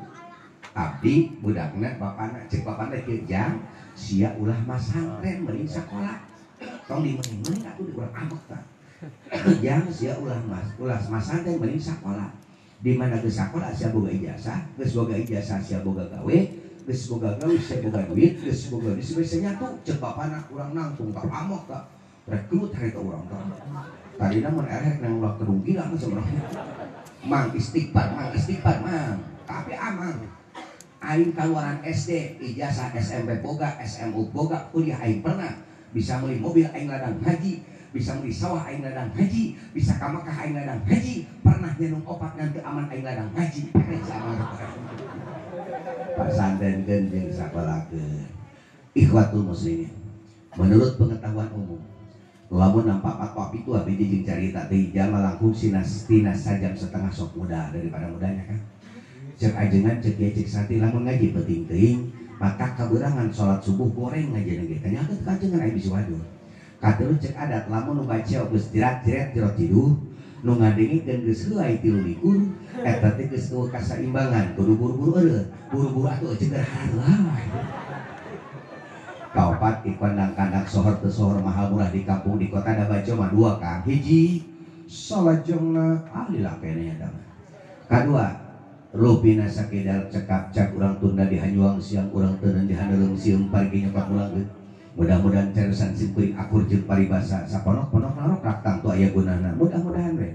Abdi budakna bapana cek bapana kieu jang sia ulah masantren meuring sakola. Tong dimeuni-meuni atuh di urang ambek tah. Jangan sia ulah mas, ulah masantren mending sakola. Di mana geus sakola sia boga ijazah, geus boga ijazah sia boga gawe, geus boga gawe sia boga duit, geus boga duit sia nyatu ceuk bapana urang nangtung ka amok ka. Rekrut harita urang tah. Tadina mun erek nang ulah kedung gila mah sebenarnya. Mang istighfar, mang. Tapi amang. Aing kaluaran SD, ijazah SMP boga, SMU boga, kuliah aing pernah. Bisa beli mobil aing ladang haji, bisa beli sawah aing ladang haji, bisa ka Makkah aing ladang haji, pernah nyenung opat ngan teu aman aing ladang haji. Pasantrenkeun jeung sakolakeun. Ikhwatul muslimin. Menurut pengetahuan umum, lamun nampak patwa pitu abdi jeung carita teh jalma langkung sinas tina sajam setengah sok muda daripada mudanya kan. Cek ajengan cek kieu cek santi lamun ngaji penting teuing maka kaberangan salat subuh goreng ngaji ge tanya ka ajengan aya bisi waduh. Katilu cek adat lamun nu baca geus jirat-jiret jero tiduh nu ngadengikeun geus heuay 23 eta teh geus eueuh kasaimbangan kudu buru-buru eureun buru-buru atuh ceger hareulah. Kaopat ikondang-kandang sohor teu sohor mahal murah di kampung di kota da baca mah dua kang hiji salajengna ahli lakene eta mah. Kadua rupina sakedar cekap cak urang tunda di hanyuang siang urang teuneun di haneuleum sieum pargi nyopak ulang. Mudah-mudahan carusan simkuring akur jeung paribasa saponok-ponok narok raktang tu aya gunana. Mudah-mudahan we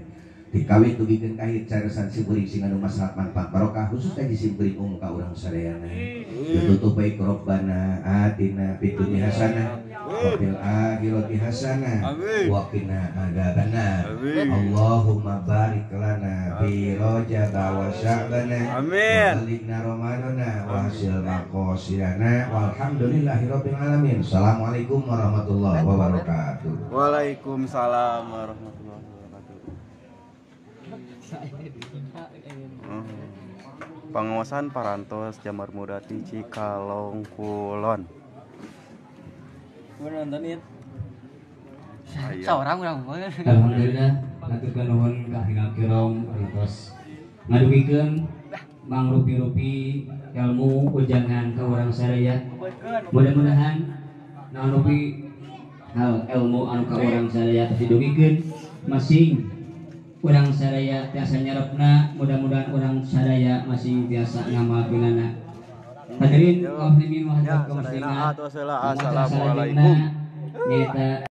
dikawin tugikeun ka ieu carusan simkuring sing anu maslahat manfaat barokah khusus ka simkuring umum ka urang sadayana. Ditutup bae ku Rabbana atina fid dunya hasanah wa fil akhirati hasanah wa qina adzabannar. Allahumma barik lana fi Rajab wa Sya'bana wa balighna Ramadana wa hasil maqasidana walhamdulillahirabbil alamin. Assalamualaikum warahmatullahi wabarakatuh. Waalaikumsalam warahmatullahi wabarakatuh. Pengawasan parantos Jamar Muda di Cikalong Kulon. Gue nontonin. Seorang urang mah. Alhamdulillah ngaturkeun nuhun ka Hingal Kirom parantos ngadugikeun mangrupi-rupi ilmu ujangan ka urang sadaya. Mudah-mudahan naon rupi hal ilmu anu ka urang sadaya tos didugikeun masing urang sadaya tiasa nyerepna, mudah-mudahan urang sadaya masing tiasa ngamalkeunana. Hadirin kaum muslimin wa hadirat kaum muslimat. Assalamualaikum. Nyaeta